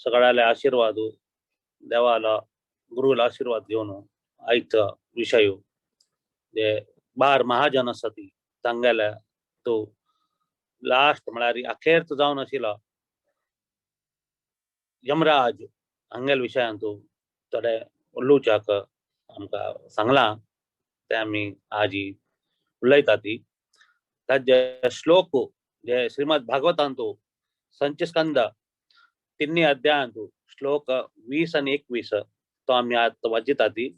सगळ्याले आशीर्वाद, देवाला गुरुला आशीर्वाद घेवन आयचो विशय जे बार महाजन आसा ती तांगेले तो लास्ट म्हळ्यार अखेरचो जावन आशिल्लो यमराज हांगेल विशयांत थोडे उलोवच्याक आमकां सांगलां तें आमी आजी उलयता ती. ताजे श्लोक जे श्रीमद भागवतांतु संचस्कंद तिन्ही अध्यायांतु श्लोक 20 आनी 21 तो आमी आतां वाचिता ती.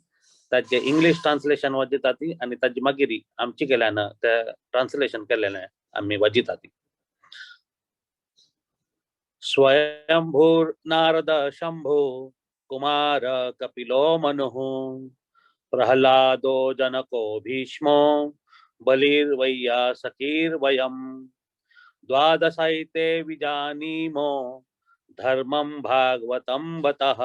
ताजे इंग्लीश ट्रान्सलेशन वाचिता ती आनी ताजे मागीर आमचे केल्यान ते ट्रान्सलेशन केल्लेलें आमी वाचिता ती. स्वयंभूर नारद शंभो कुमार कपिलो मनुः प्रह्लादो जनको भीष्मो बलिर्वैयासकीर्वयम् द्वादशैते विजानीमो धर्मं भागवतं बतः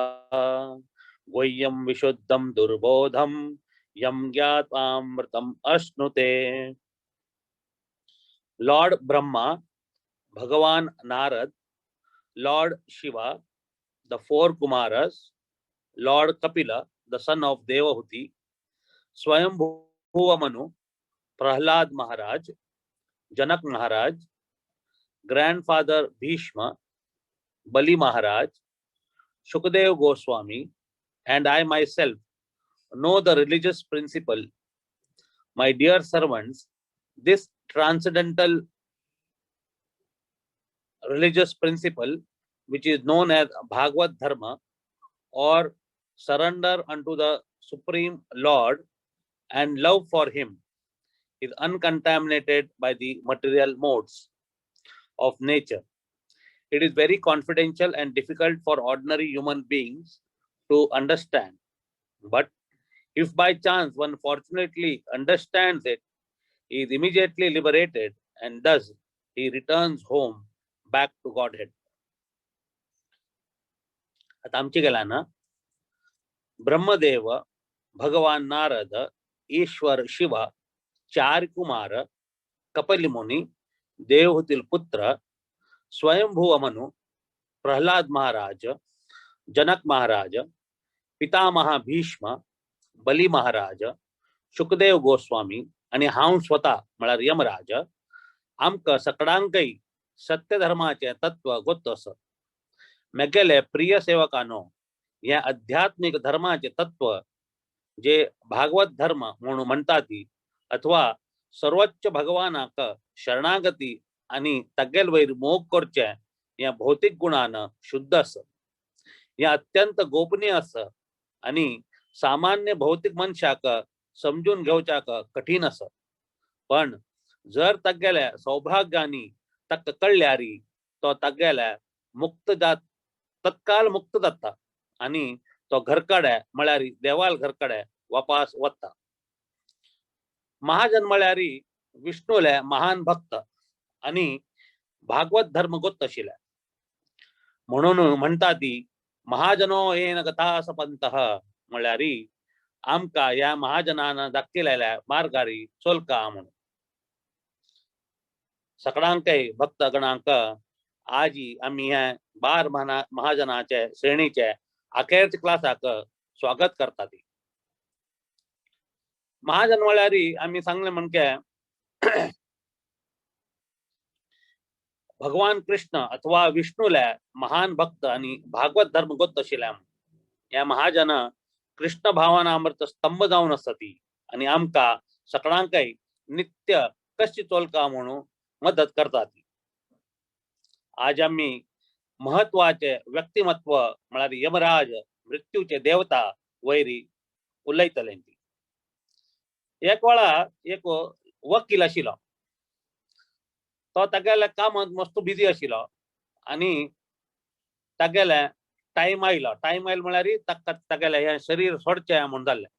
गुह्यं विशुद्धं दुर्बोधं यं ज्ञात्वामृतम् अश्नुते. Lord Brahma, Bhagavan Narad, Lord Shiva, the four Kumaras, Lord Kapila, the son of Devahuti, Swayambhuva Manu, Prahlad Maharaj, Janak Maharaj, Grandfather Bhishma, Bali Maharaj, Shukadev Goswami, and I myself know the religious principle. My dear servants, this transcendental religious principle, which is known as Bhagavad Dharma or surrender unto the Supreme Lord and love for Him, is uncontaminated by the material modes of nature. It is very confidential and difficult for ordinary human beings to understand. But if by chance one fortunately understands it, he is immediately liberated and thus he returns home back to Godhead. आता आमची गेला ना ब्रह्मदेव, भगवान नारद, ईश्वर शिव, चार कुमार, कपिल मुनी, देवहूतील पुत्र, स्वयंभू मनु, प्रल्हाद महाराज, जनक महाराज, पितामह भीष्म, बली महाराज, शुकदेव गोस्वामी आनी हांव स्वता म्हळ्यार यमराज आमकां सकडांकय सत्य धर्माचें तत्व गोत्त आसा. मेगेले प्रिय सेवकानो, हे आध्यात्मीक धर्माचें तत्व जे भागवत धर्म म्हणून म्हणटा ती अथवा सर्वोच्च भगवानाक शरणागती आनी तागेल वयर मोग करचें हें भौतीक गुणान शुद्ध आसा. हें अत्यंत गोपनीय आसा आनी सामान्य भौतीक मनशाक समजून घेवच्याक कठीण आसा. पण जर तागेल्या सौभाग्यानी ताका कळ्ळ्यार तो तागेल्या मुक्त जात तत्काल मुक्त जाता आनी तो घरकडे म्हळ्यार देवाल घरकडे वापास वता. महाजन म्हळ्यार विष्णूले महान भक्त आनी भागवत धर्म गोत्त आशिल्ले म्हणून म्हणटा ती महाजनो येन गता सपंतः म्हळ्यार आमकां ह्या महाजनान दाखयलेल्या मार्गारी चलका म्हणून. सगळ्यांकय भक्तगणांक आजी आमी हे बार महाजनाचे श्रेणीचे अखेरच्या क्लासाक स्वागत करता ती. महाजन म्हळ्यार आमी सांगले म्हणके भगवान कृष्ण अथवा विष्णूले महान भक्त आनी भागवत धर्म गोत्त आशिल्ले. ह्या महाजन कृष्ण भावनामृत स्तंभ जावन आसा ती आनी आमकां सगळ्यांकय नित्य कशी चोलका म्हणून मदत करता ती. आज आमी महत्वाचे व्यक्तिमत्व म्हळ्यार यमराज मृत्यूचे देवता वैरी उलयतले ती. एक वेळा एक वकील आशिल्लो, तो तागेल्या कामांत मस्त बिजी आशिल्लो आनी तागेले टायम आयलो. टायम आयलो म्हळ्यार ताका तागेलें हें शरीर सोडचें म्हूण जाल्लें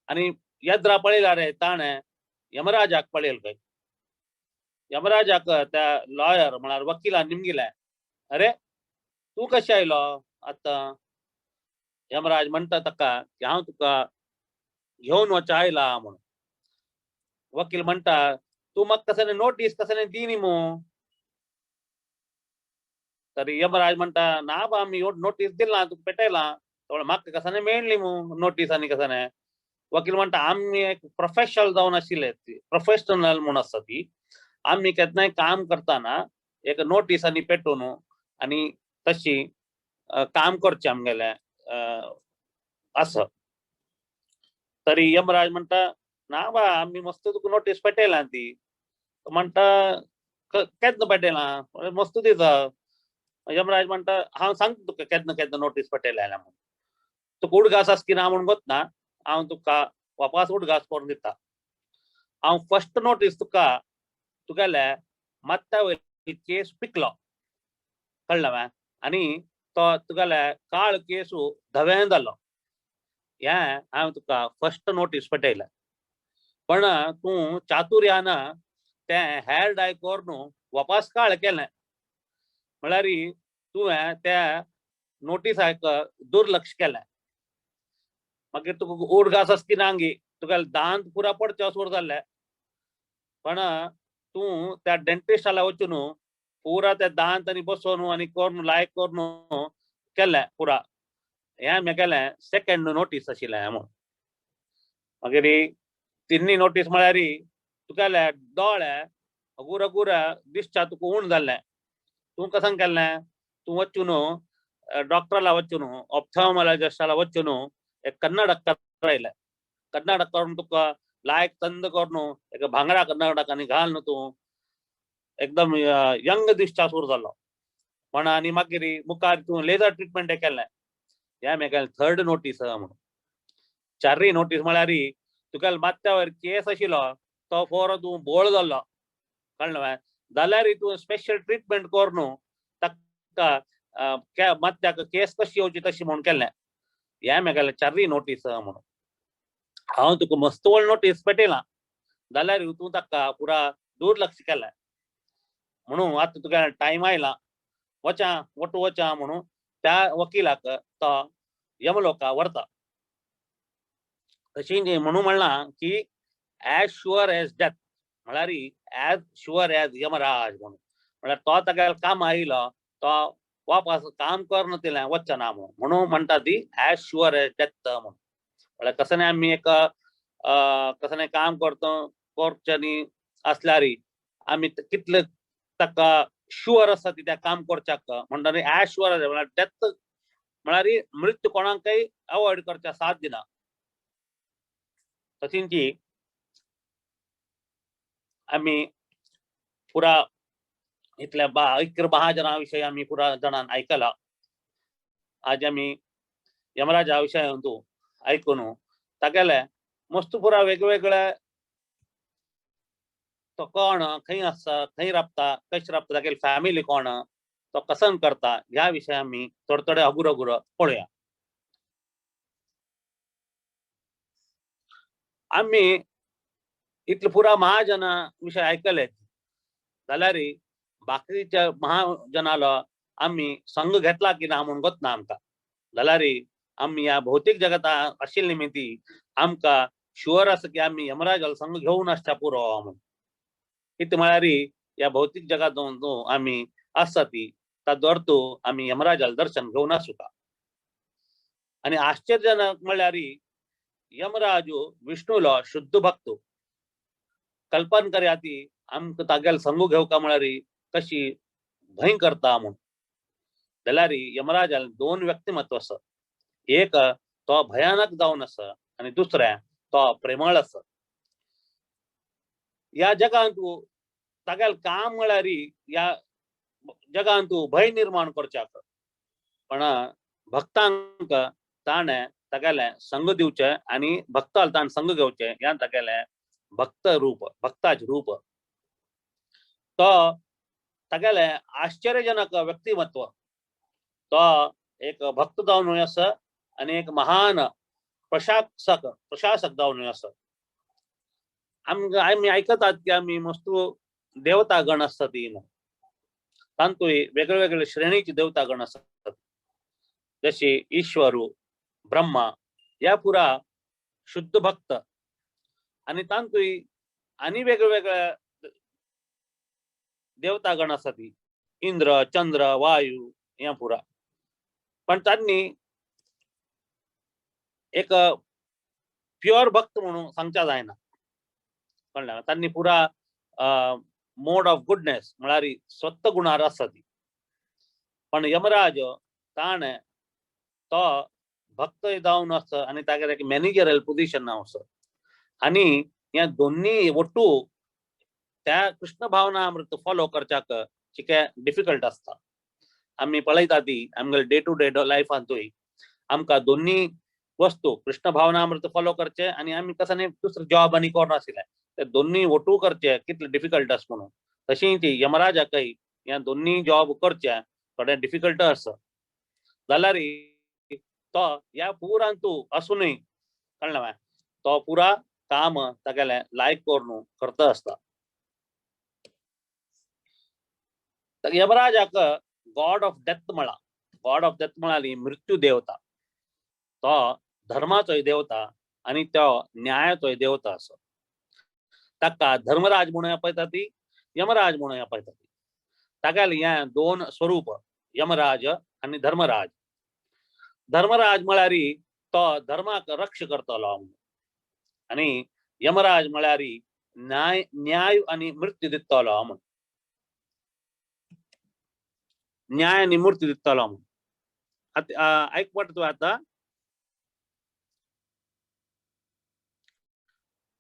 आनी येद्रा पळयला रे ताणें यमराजाक पळयलें खंय. यमराजाक त्या लॉयर म्हळ्यार वकिलान निमगिलें, अरे तूं कशें आयलो आतां? यमराज म्हणटा ताका की हांव तुका घेवन वच आयला म्हणून. वकील म्हणटा, तूं म्हाका कसलें नोटीस कसलें दिनी मू? तरी यमराज म्हणटा ना बा आमी नोटीस दिला तुका पेटयला. तो म्हाका कसाने मेळ्ळी मू नोटीस आनी कसाने. वकील म्हणटा आमी एक प्रोफेशनल जावन आशिल्ले, प्रोफेशनल म्हूण आसता ती, आमी केन्नाय काम करतना एक नोटीस आनी पेटोवन आनी तशी काम करचें आमगेलें आसा. तरी यमराज म्हणटा ना बा आमी मस्त तुका नोटीस पेटयला ती. म्हणटा केन्ना पेटयला मस्त दिता. यमराज म्हणटा हांव सांगता तुका केन्ना केन्ना नोटीस पेटयला म्हूण, तुका उडगास आसा की ना म्हूण गोतना, हांव तुका वापास उडगास करून दिता. हांव फर्स्ट नोटीस तुका तुगेले मात्या वयली केस पिकलो कळ्ळें आनी तो तुगेले काळ केसू धवें जालो, हें हांवें तुका फर्स्ट नोटीस पेटयलें. पण तूं चातुर्यान तें हेअर डाय करून वापास काळ केलें, म्हळ्यार तुवें त्या नोटिसाक दुर्लक्ष केलें. मागीर तुका उडगास आसती ना गी, तुका दांत पुरा पडचे असो जाल्ले, पण तूं त्या डेंटिस्टाला वचून पुरा ते दांत आनी बसोवन आनी करून लायक करून केलें पुरा, हें म्हागेलें सेकंड नोटीस आशिल्लें म्हूण. मागीर तिन्ही नोटीस म्हळ्यार तुगेले दोळे अगूर अगूर दिसच्या तुका उण जाल्लें. तूं कशें केल्लें, तूं वचून डॉक्टराला वचून ऑप्थॅल्मॉलॉजिस्टाला वचून एक कन्नडक करायलें. कन्नडक करून तुका लायक चंद करून एक भांगरा कन्नडक आनी घाल न्हू तूं एकदम यंग दिसच्या सूर जालो. पण आनी मागीर मुखार तूं लेजर ट्रिटमेंट केलें, हें म्हाका थर्ड नोटीस म्हणून. चारय नोटीस म्हळ्यार तुका माथ्यावर केस आशिल्लो तो फोरो तूं बोळ जाल्लो कळ्ळें, जाल्यार तूं स्पेशल ट्रिटमेंट करून ताका माथ्याक केस कशी येवची तशी म्हूण केलें, हें म्हाका चारय नोटीस म्हणून. हांव तुका मस्त व्हड नोटीस पेटयला जाल्यार तूं ताका पुरा दुर्लक्ष केलें, म्हणून आतां तुका टायम आयला वचा वटू वचा म्हणून त्या वकिलाक तो यमलोका व्हरता. तशी म्हणून म्हणलां की एज शुअर एज डेथ म्हळ्यार एज शुअर एज यमराज म्हणून, म्हळ्यार तो तागेल्या काम आयलो तो वापस काम करून तिलें वचना म्हणून, म्हणून म्हणटा ती एज शुअर एज डेथ म्हणून. म्हळ्यार कसं आमी एक कसं काम करतो करच्यांनी आसल्यार आमी कितले ताका शुअर आसा ती त्या काम करच्याक, म्हणटा एज शुअर एज म्हळ्यार डेथ म्हळ्यार मृत्यू कोणाकय अवॉयड करच्या साथ दिना. तशींची आमी पुरा इतल्या 11 महाजना विशयी आमी पुरा जाणान आयकला. आज आमी यमराजा विशय तूं आयकून तागेले मस्त पुरा वेगवेगळे तो कोण खंय आसा खंय राबता कशें राबता तागेली फॅमिली कोण तो कसं करता ह्या विशय आमी थोडे थोडे अगुर अगुर पळोवया. आमी इतले पुरा महाजना विशय आयकले जाल्यार बाकीच्या महाजनालो आमी संग घेतला की ना म्हूण गोतना आमकां, जाल्यार आमी ह्या भौतीक जगता आशिल्ली निमित्ती आमकां शुअर आसा की आमी यमराजालो संग घेवन आसच्या पुरो म्हूण. कितें म्हळ्यार ह्या भौतीक जगांत आमी आसा ती ताचो अर्थ आमी यमराजाल दर्शन घेवन आसुका. आनी आश्चर्यजनक म्हळ्यार यमराजू विष्णूलो शुद्ध भक्त, कल्पन करया ती आमकां तागेलो संग घेवका म्हळ्यार कशी भंय करता म्हूण. जाल्यार यमराजान दोन व्यक्तिमत्व आसा, एक तो भयानक जावन आसा आनी दुसरें तो प्रेमळ आसा. ह्या जगांत तागेलें काम म्हळ्यार ह्या जगांत भंय निर्माण करच्याक, पण भक्तांक ताणें तागेलें संग दिवचें आनी भक्ताल ताणें संग घेवचें, ह्या तागेलें भक्त रूप भक्ताचें रूप. तो तागेलें आश्चर्यजनक व्यक्तिमत्व, तो एक भक्त जावन आसा आनी एक महान प्रशासक जावन आसा. आमकां आमी आयकतात की आमी मस्त देवतागण आसता ती, तांतूय वेगळे वेगळे श्रेणीचे देवतागण आसतात, जशी ईश्वरू ब्रह्मा ह्या पुरा शुद्ध भक्त, आनी तांतूय आनी वेगळे वेगळे देवतागण आसा ती इंद्र, चंद्र, वायू हें पुरा. पण तांणी एक प्युअर भक्त म्हणून सांगच्या जायना, कळ्ळें? तांणी पुरा मोड ऑफ गुडनेस म्हळ्यार स्वत गुणार आसा ती. पण यमराज ताणें तो भक्त जावन आसा आनी तागेलें एक मॅनेजरल पोजिशन आसा आनी ह्या दोन्ही ಒಟ್ಟು त्या कृष्ण भावनामृत फॉलो करच्याक चिके डिफिकल्ट आसता. आमी पळयता ती आमगेले डे टू डे लायफांतूय आमकां दोन्ही वस्तू कृष्ण भावनामृत फॉलो करचे आनी आमी कसं न्ही दुसरो जॉब आनी करनाशिल्ले, ते दोन्ही ಒಟ್ಟು करचे कितले डिफिकल्ट आसा म्हणून. तशी ती यमराजाकय ह्या दोन्ही जॉब करचे थोडे डिफिकल्ट आसा. जाल्यार तो ह्या पुरांतू आसूनय, कळ्ळें मा, तो पुरा काम तागेलें लायक करून करता आसता. यमराजाक गॉड ऑफ डेथ म्हळा. गॉड ऑफ डेथ म्हळ्यार मृत्यू देवता. तो धर्माचोय देवता आनी तो न्यायाचोय देवता आसा. ताका धर्मराज म्हणून आपयता ती, यमराज म्हणून आपयता ती. तागेलें हें दोन स्वरूप, यमराज आनी धर्मराज. धर्मराज म्हळ्यार तो धर्माक रक्ष करतलो आनी यमराज म्हळ्यार न्याय न्याय आनी मृत्यू दितलो म्हूण, न्याय आनी मृत्यू दितलो म्हूण. आतां आयक पडटा तूं आतां?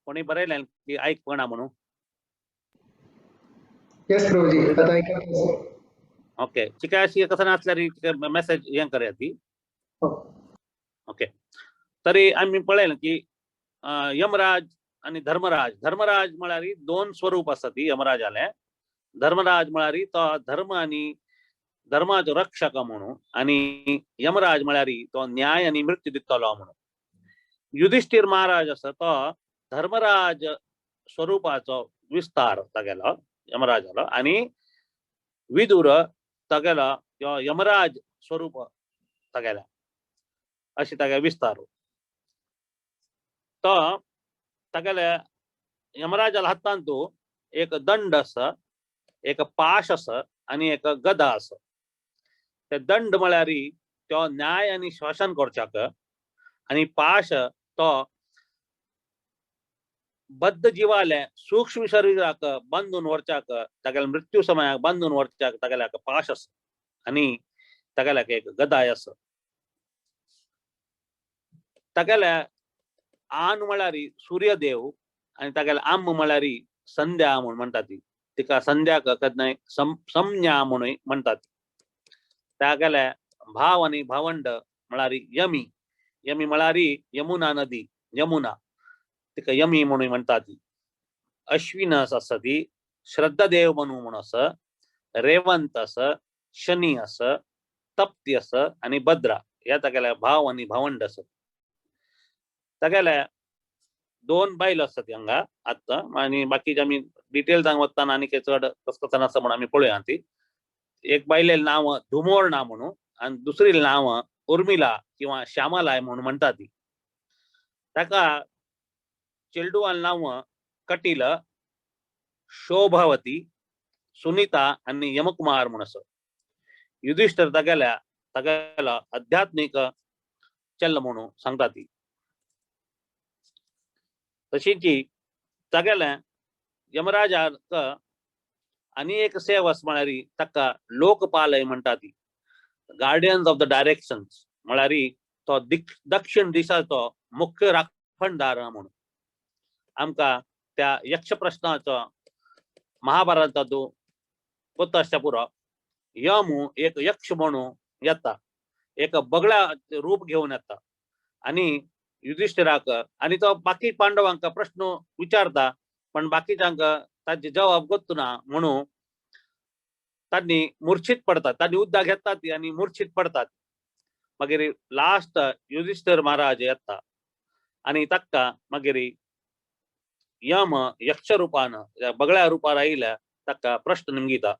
कोणी बरयलें की आयक पडना म्हणून? येस प्रभुजी, आतां आयकता. ओके, चिका अशी कसं नासल्यार चिका मेसेज हें करया ती. ओके, तरी आमी पळयलें की यमराज आनी धर्मराज. धर्मराज म्हळ्यार दोन स्वरूप आसा ती यमराजालें. धर्मराज म्हळ्यार तो धर्म आनी धर्माचो रक्षक म्हणून आनी यमराज म्हळ्यार तो न्याय आनी मृत्यू दितलो म्हणून. युधिष्ठिर महाराज आसा तो धर्मराज स्वरूपाचो विस्तार तागेलो यमराजालो आनी विदुर तागेलो यमराज स्वरूप तागेलो अशें तागे विस्तार. तो तागेले यमराजाल्या हातांत एक दंड आसा, एक पाश आसा आनी एक गदा आसा. ते दंड म्हळ्यार तो न्याय आनी श्वासन करच्याक आनी पाश तो बद्ध जिवाले सूक्ष्म शरीराक बांदून व्हरच्याक, तागेल्या मृत्यू समयाक बांदून व्हरच्याक तागेल्याक पाश आसा आनी तागेल्याक एक गदाय आसा. तागेल्या आन म्हळ्यार सूर्यदेव आनी तागेल्या आम म्हळ्यार संध्या म्हूण म्हणटा ती. तिका संध्याक केन्नाय संज्ञा म्हणून म्हणटात. तागेल्या भाव आनी भावंड म्हळ्यार यमी. यमी म्हळ्यार यमुना नदी, यमुना तिका यमी म्हणून म्हणटात. अश्विन आसा ती, श्रद्धादेव म्हणून म्हूण आसा, रेवंत आसा, शनी आसा, तप्ती आसा आनी भद्रा. ह्या तागेल्या भाव आनी भावंड आसात. तागेल्या दोन बायल आसात हांगा आतां आनी बाकीचे आमी डिटेल सांग वतना आनी चड कसकस आसा म्हणून आमी पळोवया ती. एक बायलेलें नांव धुमोर्णा म्हणून आनी दुसरी नांव उर्मिला किंवा श्यामलाय म्हणून म्हणटा ती. ताका चेडवान नांव कटील, शोभावती, सुनीता आनी यमकुमार म्हूण आसा. युधिष्ठर तागेल्या तागेलो अध्यात्मीक चल म्हणून सांगता ती. तशीच तागेल्या यमराजाक आनी एक सेवा म्हळ्यार ताका लोकपालय म्हणटा ती, गार्डियन्स ऑफ the directions म्हळ्यार तो दक्षिण दिशाचो मुख्य राखणदार म्हणून. आमकां त्या यक्ष प्रश्नाचो महाभारतांतू कोत्त आसच्या पुरो. यम एक यक्ष म्हणून येता, एक बगळ्या रूप घेवन येता आनी युधिष्ठिराक आनी तो बाकी पांडवांक प्रश्न विचारता, पण बाकीच्यांक ताजे जवाब गोत्तू ना म्हणून तांणी मूर्छित पडतात. तांणी उद्दा घेतात ती आनी मूर्छित पडतात. मागीर लास्ट युधिष्ठिर महाराज येता आनी ताका मागीर यम यक्ष रुपान बगळ्या रुपार आयिल्ल्या ताका प्रश्न निमगिता.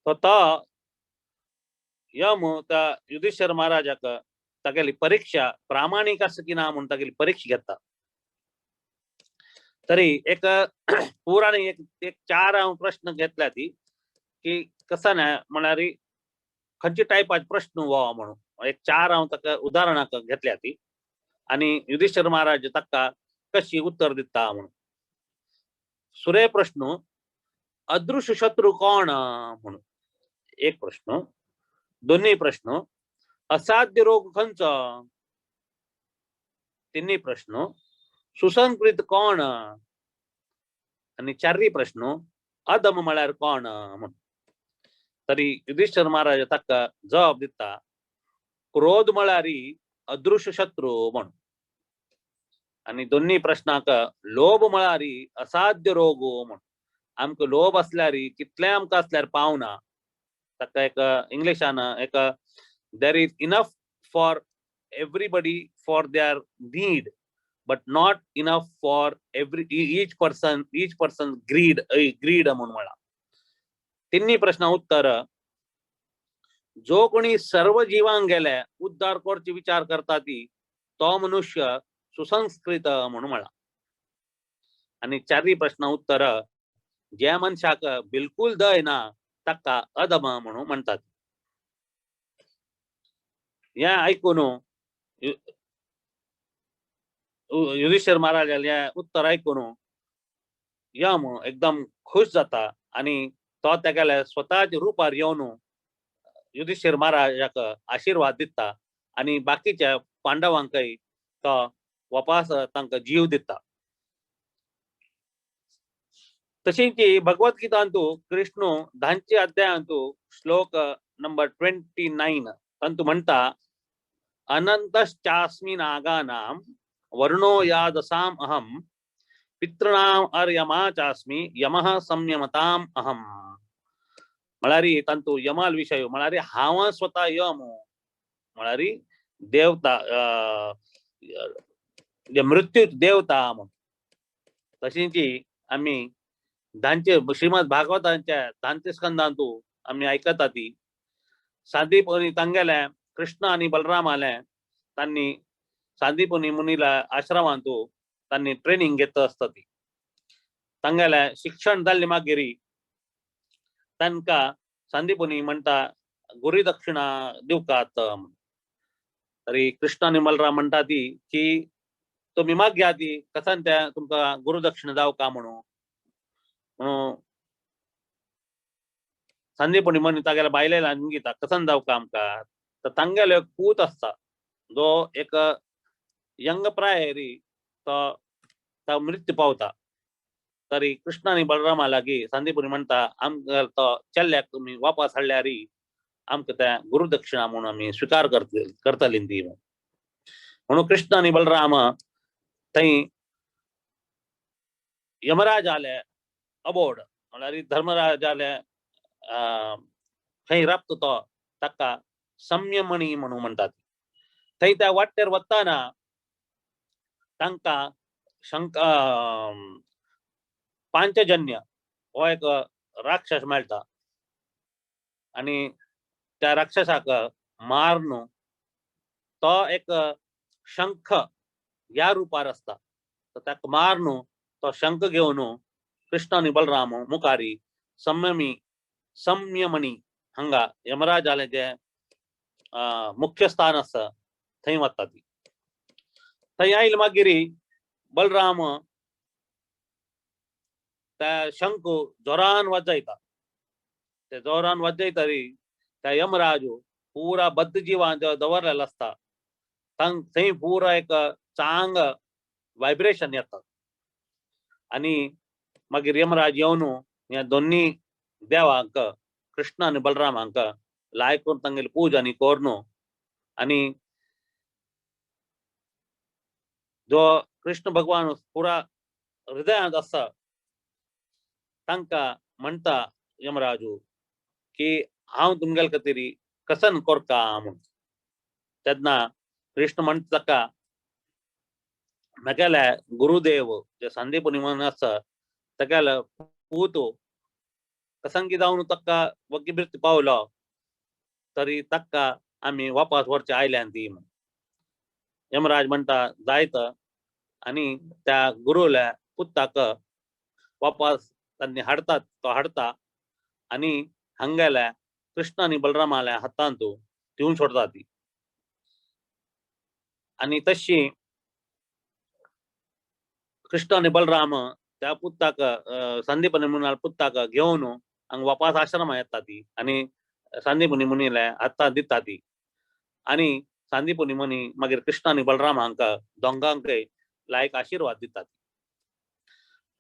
तो तो यम त्या युधिष्ठिर महाराजाक तागेली परीक्षा प्रामाणीक आसा की ना म्हूण तागेली परीक्षा घेता. तरी एक पुराणे एक एक चार हांव प्रश्न घेतल्या ती की कसा ना म्हळ्यार खंयचे टायपाचे प्रश्न हो म्हणून एक चार हांव ताका उदाहरणां घेतल्या ती आनी युधिष्ठिर महाराज ताका कशी उत्तर दिता म्हणून. सुरे प्रश्न, अदृश्य शत्रू कोण म्हणून एक प्रश्न. दोन्ही प्रश्न, असाध्य रोग खंयचो. तिन्ही प्रश्न, सुसंस्कृत कोण. आनी चारय प्रश्न, अदम म्हळ्यार कोण म्हणून. तरी युधिष्ठिर महाराज ताका जबाब दिता, क्रोध म्हळ्यार अदृश्य शत्रू म्हणून. आनी दोन्ही प्रश्नाक लोभ म्हळ्यार असाध्य रोग म्हणून. आमकां लोभ आसल्यार कितलें आमकां आसल्यार पावना. ताका एक इंग्लिशान एक there is enough for everybody for their need but not enough for every each person, each person greed greed म्हणून म्हणला. तिन्ही प्रश्न उत्तर, जो कोणी सर्व जीवांक गेले उद्धार करचे विचार करता ती तो मनुष्य सुसंस्कृत म्हणून म्हणला. आनी चारय प्रश्न उत्तर, ज्या मनशाक बिलकुल दय ना ताका अदम म्हणून म्हणतात. हें आयकून युधिष्ठिर महाराजाले हें उत्तर आयकून यम एकदम खुश जाता आनी तो तेगेल्या स्वताच्या रुपार येवन युधिष्ठिर महाराजाक आशिर्वाद दिता आनी बाकीच्या पांडवांकय तो वापस तांकां जीव दिता. तशीच भगवद्गीतांतु कृष्ण धांचे अध्यायांतु श्लोक नंबर 29 तांतु म्हणटा, अनंतश्चास्मि नागानां वर्णो यादसाम अहम पितृणाम अर्यमा चास्मि यमः संयमताम अहम. म्हळ्यार तांतु यमाल विशय म्हळ्यार हांव स्वता यम म्हळ्यार देवता, मृत्यू देवता म्हूण. तशीच आमी धांचे श्रीमद भागवतांच्या धांचे स्कंदांतु आमी आयकता ती सांदीपनी तांगेले कृष्ण आनी बलरामाले तांणी सांदीपनी मुनीला आश्रमांतु तांणी ट्रेनिंग घेत आसता ती. तांगेले शिक्षण जाल्ले मागीर तांकां सांदीपनी म्हणटा गुरु दक्षिणा दिवकात. तरी कृष्ण आनी बलराम म्हणटा ती की तुमी मागया ती कसान त्या तुमकां गुरु दक्षिणा जावका म्हणून. म्हणून सांदीपनी म्हण तागेल्या बायलेला घेता कसान जावका आमकां. तर तांगेलो एक पूत आसता जो एक यंग प्रायरी तो मृत्यू पावता. तरी कृष्ण आनी बलरामा लागीं सांदीपनी म्हणटा आमकां तो चेल्ल्याक तुमी वापस हाडल्यार आमकां त्या गुरुदक्षिणा म्हणून आमी स्विकार करतली ती. म्हणून कृष्ण आनी बलराम थंय यमराजाले अबोड म्हळ्यार धर्मराजाले थंय राबता तो ताका संयमणी म्हणून म्हणटात. थंय त्या वाटेर वतना तांकां शंक पांचजन्य हो एक राक्षस मेळटा आनी त्या राक्षसाक मारून तो एक शंख ह्या रुपार आसता. तर ताका मारून तो शंख घेवन कृष्ण आनी बलराम मुखारी संयमणी हांगा यमराजालें जें मुख्य स्थान आसा थंय वता ती. थंय आयले मागीर बलराम त्या शंख जोरान वाजयता. ते जोरान वाजयतरी त्या यमराज पुरा बद्द जिवान दवरलेलो आसता थंय पुरा एक चांग वायब्रेशन येता आनी मागीर यमराज येवन ह्या दोन्ही देवांक कृष्ण आनी बलरामांक लाय करून तांगेली पूजा आनी करून आनी जो कृष्ण भगवान पुरा हृदयांत आसा तांकां म्हणटा यमराजू की हांव तुमगेले खातीर कसन करता म्हूण. तेन्ना कृष्ण म्हणटा ताका म्हगेले गुरुदेव जे संदीपनी म्हणून आसा तागेलो पूत कसंगी जावन ताका वग्गी मृत्यू पावलो तरी ताका आमी वापस व्हरचे आयल्यान ती म्हूण. यमराज म्हणटा जायत आनी त्या गुरुल्या पुताक वापस तांणी हाडतात तो हाडटा आनी हांगेल्या कृष्ण आनी बलरामाल्या हातांत दिवन सोडटा ती. आनी तशी कृष्ण आनी बलराम त्या पुताक संदीपनी मुनाल पुताक घेवन हांगा वापास आश्रमा येता ती आनी संदीपनी मुनीले हातांत दिता ती. आनी संदीपनी मुनी मागीर कृष्ण आनी बलराम हांकां दोंगांकय लायक आशिर्वाद दितात.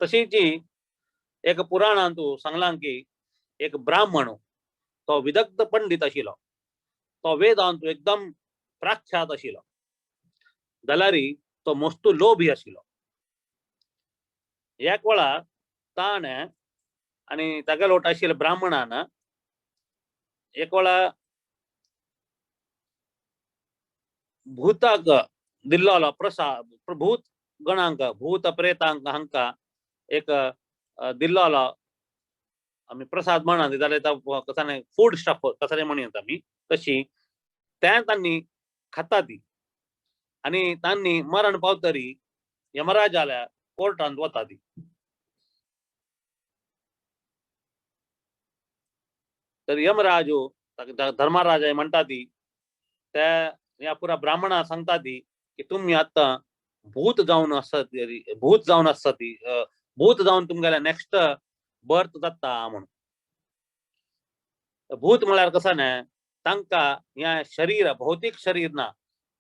तशीच एक पुराणांत सांगलां की एक ब्राह्मण तो विदग्ध पंडित आशिल्लो, तो वेदांत एकदम प्राख्यात आशिल्लो, जाल्यार तो मस्तू लोभी आशिल्लो. एक वेळा ताणें आनी तागेलो वट आशिल्ल्या ब्राह्मणान एक वेळा भूताक दिल्लो प्रसाद, भूत गणांक भूत प्रेतांक हांकां एक दिल्लो आमी प्रसाद म्हणा जाल्यार कसाने फूड स्टफ कसाने म्हणयत आमी, तशी तें तांणी खाता ती आनी तांणी मरण पावतरी यमराजाल्या कोर्टांत वता ती. तर यमराज धर्मराज म्हणटा ती त्या ह्या पुरा ब्राह्मणा सांगता ती की तुमी आतां भूत जावन आसत, भूत जावन आसता ती, भूत जावन तुमगेल्या नेक्स्ट बर्थ जाता म्हणून. भूत म्हळ्यार कसो न्हय, तांकां ह्या शरीर भौतीक शरीर ना,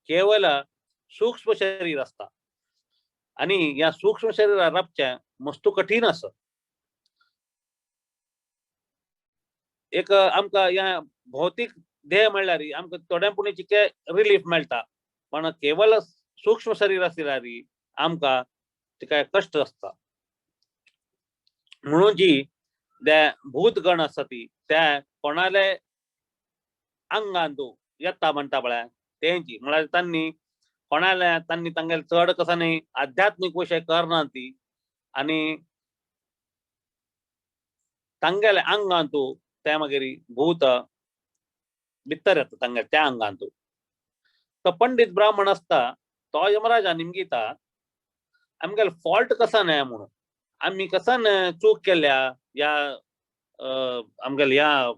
केवल सूक्ष्म शरीर आसता आनी ह्या सूक्ष्म शरीरार राबचें मस्तू कठीण आसा. एक आमकां ह्या भौतीक देह म्हणल्यार आमकां थोड्या पुणी चिके रिलीफ मेळटा, पण केवल सूक्ष्म शरीर आसल्यार आमकां तिका कश्ट आसता. म्हणून जी ते भूतगण आसा ती त्या कोणाले आंगान तूं येता म्हणटा पळय तेंची म्हळ्यार तांणी कोणाले तांणी तांगेले चड कसो न्ही आध्यात्मीक विशय करना ती आनी तांगेले आंगान तूं ते मागीर भूत भितर येता तांगेले त्या आंगान तूं. तो पंडित ब्राह्मण आसता तो यमराजा निमगिता आमगेले फॉल्ट कसा न्हय म्हणून, आमी कसान चूक केल्या ह्या आमगेले ह्या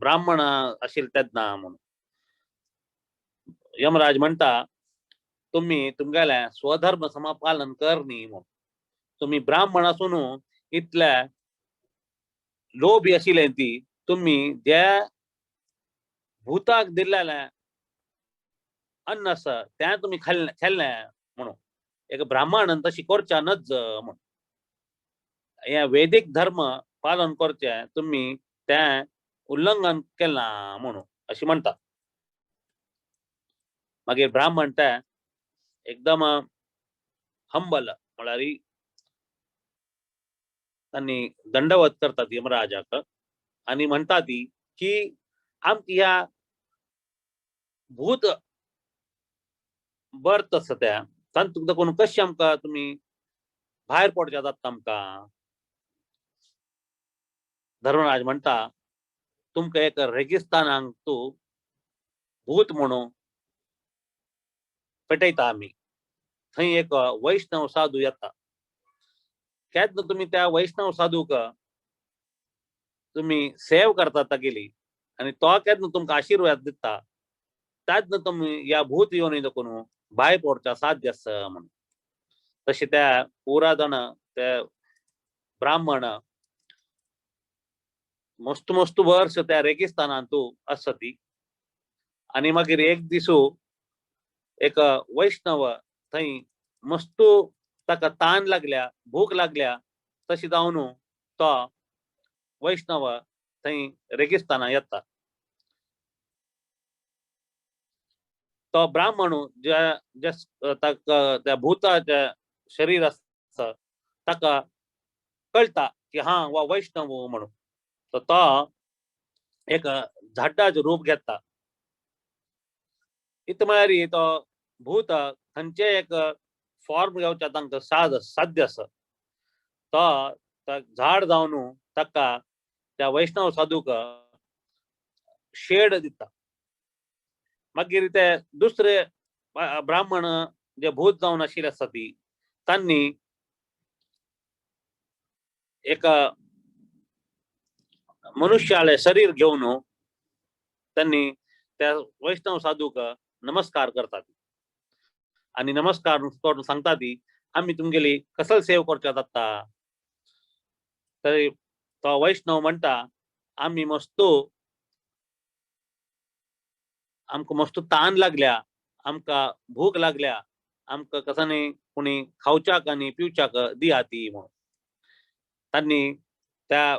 ब्राह्मण आशिल्ले तेन्ना म्हणून. यमराज म्हणटा तुमी तुमगेले स्वधर्म समापालन कर न्ही म्हणून, तुमी ब्राह्मण आसून इतले लोभी आशिल्ले ती तुमी ज्या भूताक दिल्लेलें अन्न आसा तें तुमी खाल्लें खाल्लें म्हणून. एक ब्राह्मणान तशी करच्या नज म्हणून, हें वैदीक धर्म पालन करचें तुमी तें उल्लंघन केलां म्हणून अशें म्हणटा. मागीर ब्राह्मण ते एकदम हंबल म्हळ्यार तांणी दंडवत करतात यमराजाक आनी म्हणटा ती की आमकां ह्या भूत बर्थ आसा त्या तांतूंत कोण कशें आमकां तुमी भायर पडच्या जाता आमकां. धर्मराज म्हणटा तुमकां एक रेगिस्तानांत तूं भूत म्हणून पेटयता आमी, थंय एक वैष्णव साधू येता, केन्ना तुमी त्या वैष्णव साधूक तुमी सेव करता तागेली आनी तो केन्ना तुमकां आशिर्वाद दिता तेन्ना तुमी ह्या भूत योनी देखून भायर पडच्या साध्य आसा म्हणून. तशें त्या पुरा जाण त्या ब्राह्मण मस्त मस्त वर्स त्या रेगिस्तानांत आसा ती आनी मागीर एक दिसू एक वैष्णव थंय मस्तू ताका तान लागल्या भूक लागल्या तशी जावन तो वैष्णव थंय रेगिस्ताना येता. तो ब्राह्मण ज्या ज्या ताका त्या भूताच्या शरीर आसा ताका कळटा की हा हो वैष्णव म्हणून, तर तो एक झाडाचें रूप घेता. इत म्हळ्यार तो भूत खंयचें एक फॉर्म घेवच्या तांकां साध्य आसा, तो झाड जावन ताका त्या वैष्णव साधूक शेड दिता. मागीर ते दुसरे ब्राह्मण जे भूत जावन आशिल्ले आसा ती तांणी एक मनुष्याले शरीर घेवन त्यांनी त्या वैष्णव साधूक नमस्कार करतात आणि नमस्कार करून सांगता ती आम्ही तुमगेली कसल सेव करच्यात आता. तरी तो वैष्णव म्हणता आम्ही मस्त आमकां मस्त तान लागल्या, आमकां भूक लागल्या, आमकां कसानी कोणी खावच्याक आनी पिवच्याक दिया ती म्हणून. तांणी त्या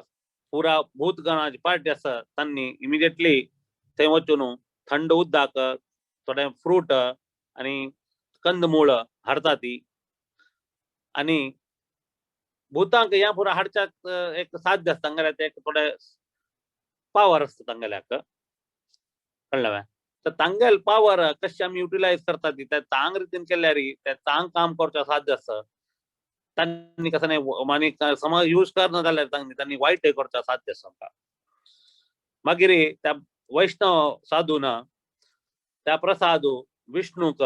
पुरा भूतगणाची पार्टी आसा तांणी इमिडिएटली थंय वचून थंड उदक, थोडे फ्रूट आनी कंदमूळ हाडटा ती आनी भुतांक ह्या पुरा हाडच्याक एक साध्य आसता तांगेल्या, ते एक थोडे पावर आसता तांगेल्याक, कळ्ळें. तर तांगेल पावर कशी आमी युटिलायज करता ती त्या चांग रितीन केल्यार त्या चांग काम करचें साध्य आसता. तांणी कसं नाही आनी समज यूज करना जाल्यार तांणी वायट करचें साध्य आसा आमकां. मागीर त्या वैष्णव साधून त्या प्रसाद विष्णूक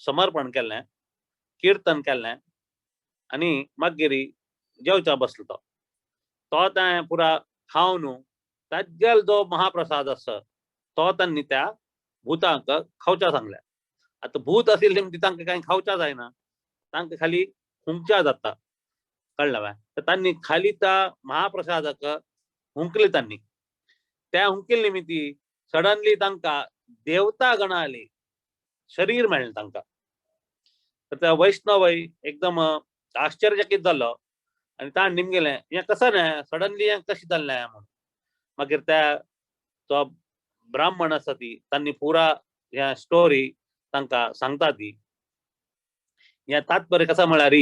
समर्पण केलें, कीर्तन केलें आनी मागीर जेवच्या बसलो. तो तो ताणें पुरा खावन तागेलो जो महाप्रसाद आसा तो तांणी त्या भुतांक खावच्या सांगलें. आतां भूत आशिल्ले म्हणजे तांकां कांय खावच्या जायना, तांकां खाली हुंकच्या जाता, कळ्ळें वा. तर तांणी खाली त्या महाप्रसादाक हुंकले. तांणी त्या हुंकिल्ले निमित्ती सडनली तांकां देवता गणाले शरीर मेळ्ळें तांकां. तर त्या वैष्णवय एकदम आश्चर्यचकित जालो आनी ताणें निमगेलें हें कसं न्हय सडनली हें कशें जालें म्हणून. मागीर त्या तो ब्राह्मण आसा ती तांणी पुरा ह्या स्टोरी तांकां सांगता ती. ह्या तात्पर्य कसा म्हळ्यार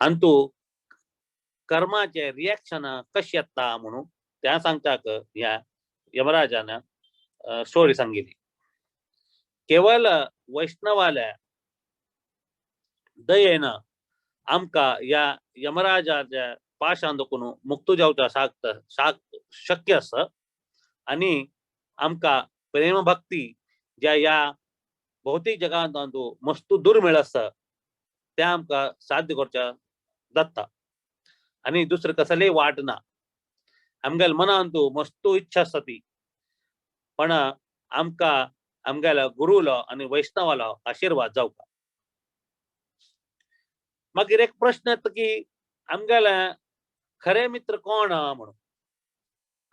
हांतू कर्माचे रिएक्शन कशें येता म्हणून त्या सांगताक ह्या यमराजान स्टोरी सांगिल्ली. केवल वैष्णवाल्या दयेन आमकां ह्या यमराजाच्या पाशान दखून मुक्त जावच्या साक शक्य आसा आनी आमकां प्रेम भक्ती ज्या ह्या भौतीक जगांत मस्तू दुर्मिळ आसा त्या आमकां साध्य करच्या जाता आनी दुसरें कसलेय वाट ना. आमगेल्या मनांत मस्तू इच्छा आसा ती, पण आमकां आमगेल्या गुरुलो आनी वैष्णवालो आशिर्वाद जावका. मागीर एक प्रश्न येता की आमगेले खरे मित्र कोण म्हणून.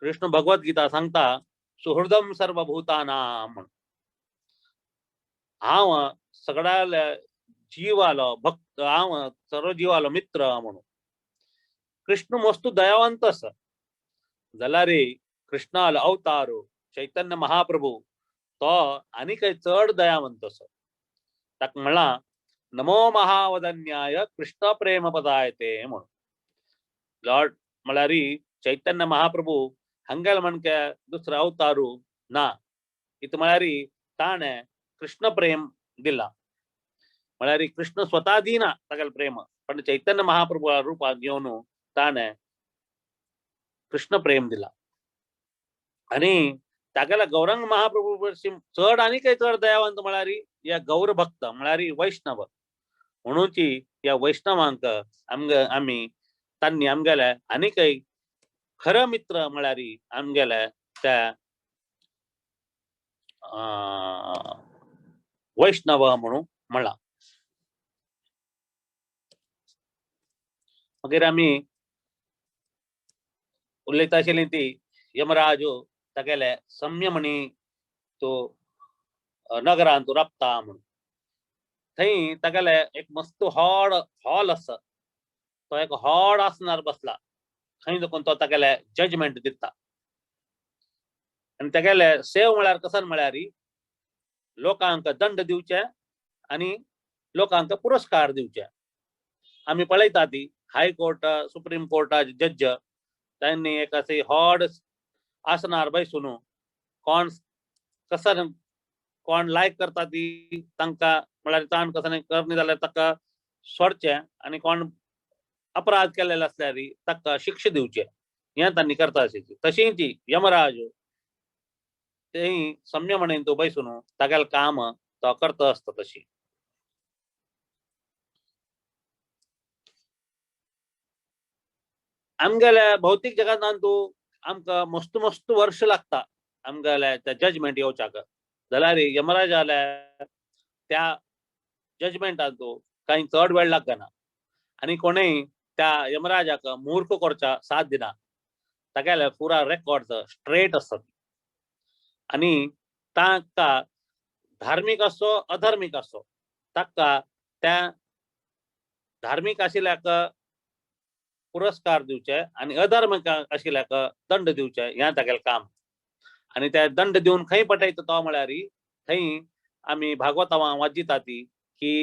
कृष्ण भगवत गीता सांगता सुहृदम सर्वभूतानां म्हणून. हांव सगळ्या जिवालो भक्त, हांव सर्व जिवालो मित्र म्हणून. कृष्ण मस्तू दयावंत आसा जाल्यार कृष्णालो अवतार चैतन्य महाप्रभू तो आनीकय चड दयावंत आसा. ताका म्हणलां नमो महावदन्याय कृष्ण प्रेम पदाय ते म्हणून. लॉर्ड म्हळ्यार चैतन्य महाप्रभू हांगेल म्हणके दुसरो अवतारू ना, इतलें म्हळ्यार ताणें कृष्ण प्रेम दिला. म्हळ्यार कृष्ण स्वता दिना तागेलें प्रेम, पण चैतन्य महाप्रभू रुपान घेवन ताणें कृष्ण प्रेम दिला. आनी तागेल्या गौरंग महाप्रभू चड आनी काय चड दयावंत म्हळ्यार ह्या गौरभक्त म्हळ्यार वैष्णव. म्हणूनची ह्या वैष्णवांक आमी तांणी आमगेले आनीकय खरो मित्र म्हळ्यार आमगेले त्या वैष्णव म्हणून म्हणलां. मागीर आमी उलयता आशिल्ली ती यमराज तागेले संयमणी तो नगरांत राबता म्हणून. थंय तागेले एक मस्त व्हड हॉल आसा, तो एक व्हड आसनार बसला, थंय देखून तो तागेले जजमेंट दिता. आनी तागेले सेव म्हळ्यार कसन म्हळ्यार लोकांक दंड दिवचे आनी लोकांक पुरस्कार दिवचे. आमी पळयता ती हायकोर्ट सुप्रीम कोर्टाचे जज तांणी एक अशी व्हड आसनार बसून कोण कसन कोण लायक करता ती तांकां म्हळ्यार ताण कसन करनी जाल्यार ताका सोडचें आनी कोण अपराध केलेले आसल्यार ताका शिक्षा दिवचे, हें तांणी करता आशिल्ली. तशीच यमराज तेय संयमणेन तो बसून तागेलें काम तो करता आसता. तशी आमगेल्या भौतीक जगांत तूं आमकां मस्त मस्त वर्ष लागता आमगेल्या त्या जजमेंट येवच्याक. जाल्यार यमराजाल्या त्या जजमेंटांतू कांय चड वेळ लागना आनी कोणेय त्या यमराजाक मूर्ख करच्या साथ दिना. तागेले पुरा रेकॉर्ड स्ट्रेट आसतात आनी तांकां धार्मीक आसो अधार्मीक आसो ताका त्या धार्मीक आशिल्ल्याक पुरस्कार दिवचे आनी अधार्मीक आशिल्ल्याक दंड दिवचे, हें तागेलें काम. आनी ते दंड दिवन खंय पटयता तो म्हळ्यार थंय आमी भागवतां वाचिता ती की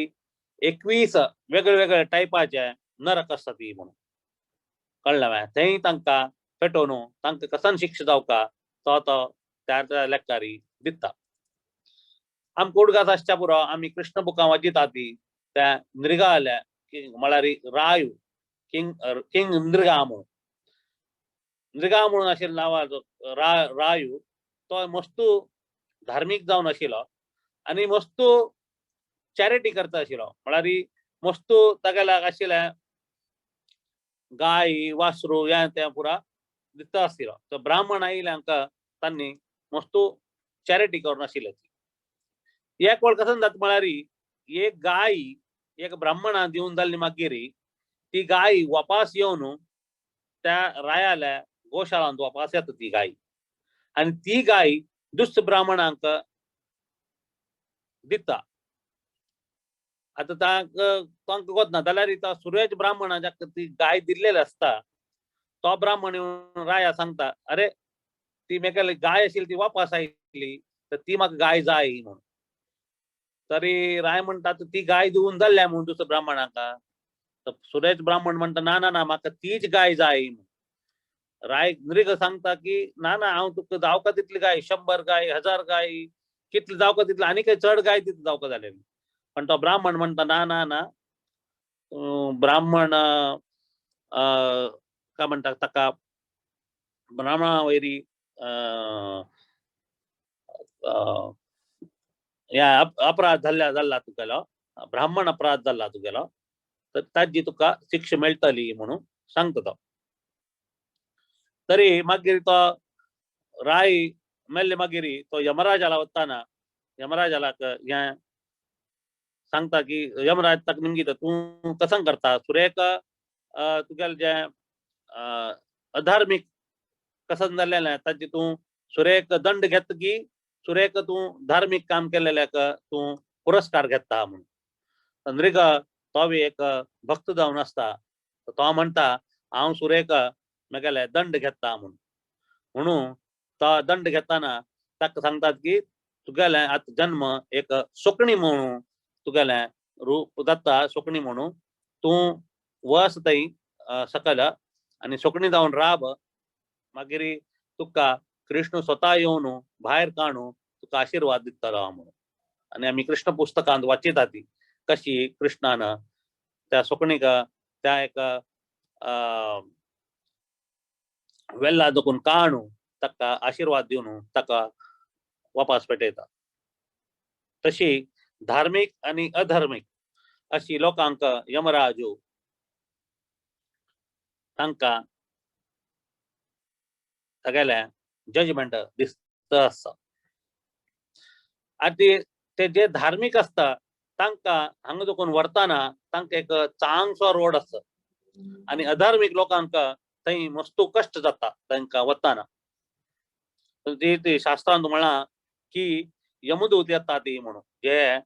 21 वेगळे वेगळे टायपाचे नरक आसता ती म्हणून. कळ्ळें मरे? थंय तांकां पेटोवन तांकां कसन शिक्षा जावका तो तो त्या त्या लेखारी दिता. आमकां उडगास आसच्या पुरो आमी कृष्ण बुकां वाचिता ती त्या नृगाल्या म्हळ्यार रायू किंग किंग नृगा म्हणून, नृगा म्हणून आशिल्लो नांवाचो रायू तो मस्तू धार्मीक जावन आशिल्लो आनी मस्तू चॅरिटी करता आशिल्लो. म्हळ्यार मस्तू तागेल्या आशिल्लें गाय वासरू हें तें पुरा दिता आशिल्लो. तो ब्राह्मण आयिल्ले हांकां तांणी मस्तू चॅरिटी करून आशिल्ले. एक वेळ कशें जाता म्हळ्यार एक गाय एक ब्राह्मणा दिवन जाल्ली मागीर ती गाय वापास येवन त्या रायाल्या गोशाळांत वापास येता ती गाय आनी ती गाय दुसऱ्या ब्राह्मणांक दिता. आतां तांकां गोतना जाल्यार तो सुरेश ब्राह्मणा जाका ती गाय दिल्लेली आसता तो ब्राह्मण येवन राया सांगता, अरे ती मेगेली गाय आशिल्ली ती वापास आयली तर ती म्हाका गाय जाय म्हणून. तरी राय म्हणटा ती गाय दिवन जाल्ल्या म्हणून दुसऱ्या ब्राह्मणाक. तर सुरेश ब्राह्मण म्हणटा ना ना ना म्हाका तीच गाय जाय म्हणून. राय नृग सांगता की ना ना हांव तुका जावका तितली गाय, 100 गाय, 1000 गाय, कितली जावका तितली आनी काही चड गाय तितली जावका जालेली. पण तो ब्राह्मण म्हणटा ना ना ना ब्राह्मण काय म्हणटा ताका ब्राह्मणा वयरी ह्या अपराध जाल्ला तुगेलो, ब्राह्मण अपराध जाल्ला तुगेलो, तर ताजी तुका शिक्षा मेळटली म्हणून सांगता तो. तरी मागीर तो राय मेल्ले मागीर तो यमराजाला वताना यमराजालाक हें सांगता की यमराज ताका निमगिता तूं कसं करता सुरेक तुगेलें जें अधार्मीक कसन जाल्लें ताजें तूं सुरेक दंड घेता की सुरेक तूं धार्मीक काम केलेल्याक तूं पुरस्कार घेता म्हणून. नृग तो बी एक भक्त जावन आसता तो म्हणटा हांव सुरेक मेगेले दंड घेता म्हणून. म्हणून तो दंड घेताना ताका सांगतात की तुगेलें आतां जन्म एक सुकणी म्हणून तुगेलें रूप जाता सुकणी म्हणून तूं वस थंय सकल आनी सुकणी जावन राब, मागीर तुका कृष्ण स्वता येवन भायर काडून तुका आशिर्वाद दितलो म्हणून. आनी आमी कृष्ण पुस्तकांत वाचिता ती कशी कृष्णान त्या सुकणीक त्या एक वेल्ला दखून काडून ताका आशिर्वाद दिवन ताका वापास पेटयता. तशी धार्मीक आनी अधार्मीक अशी लोकांक यमराजू तांकां तागेलें जजमेंट दिसता आसता. आनी ते जे धार्मीक आसता तांकां हांगा देखून व्हरतना तांकां एक चांगसो रोड आसता आनी अधार्मीक लोकांक थंय मस्तू कश्ट जाता तांकां वताना. ती शास्त्रांत म्हळां की यमदूत येता ती म्हणून, जे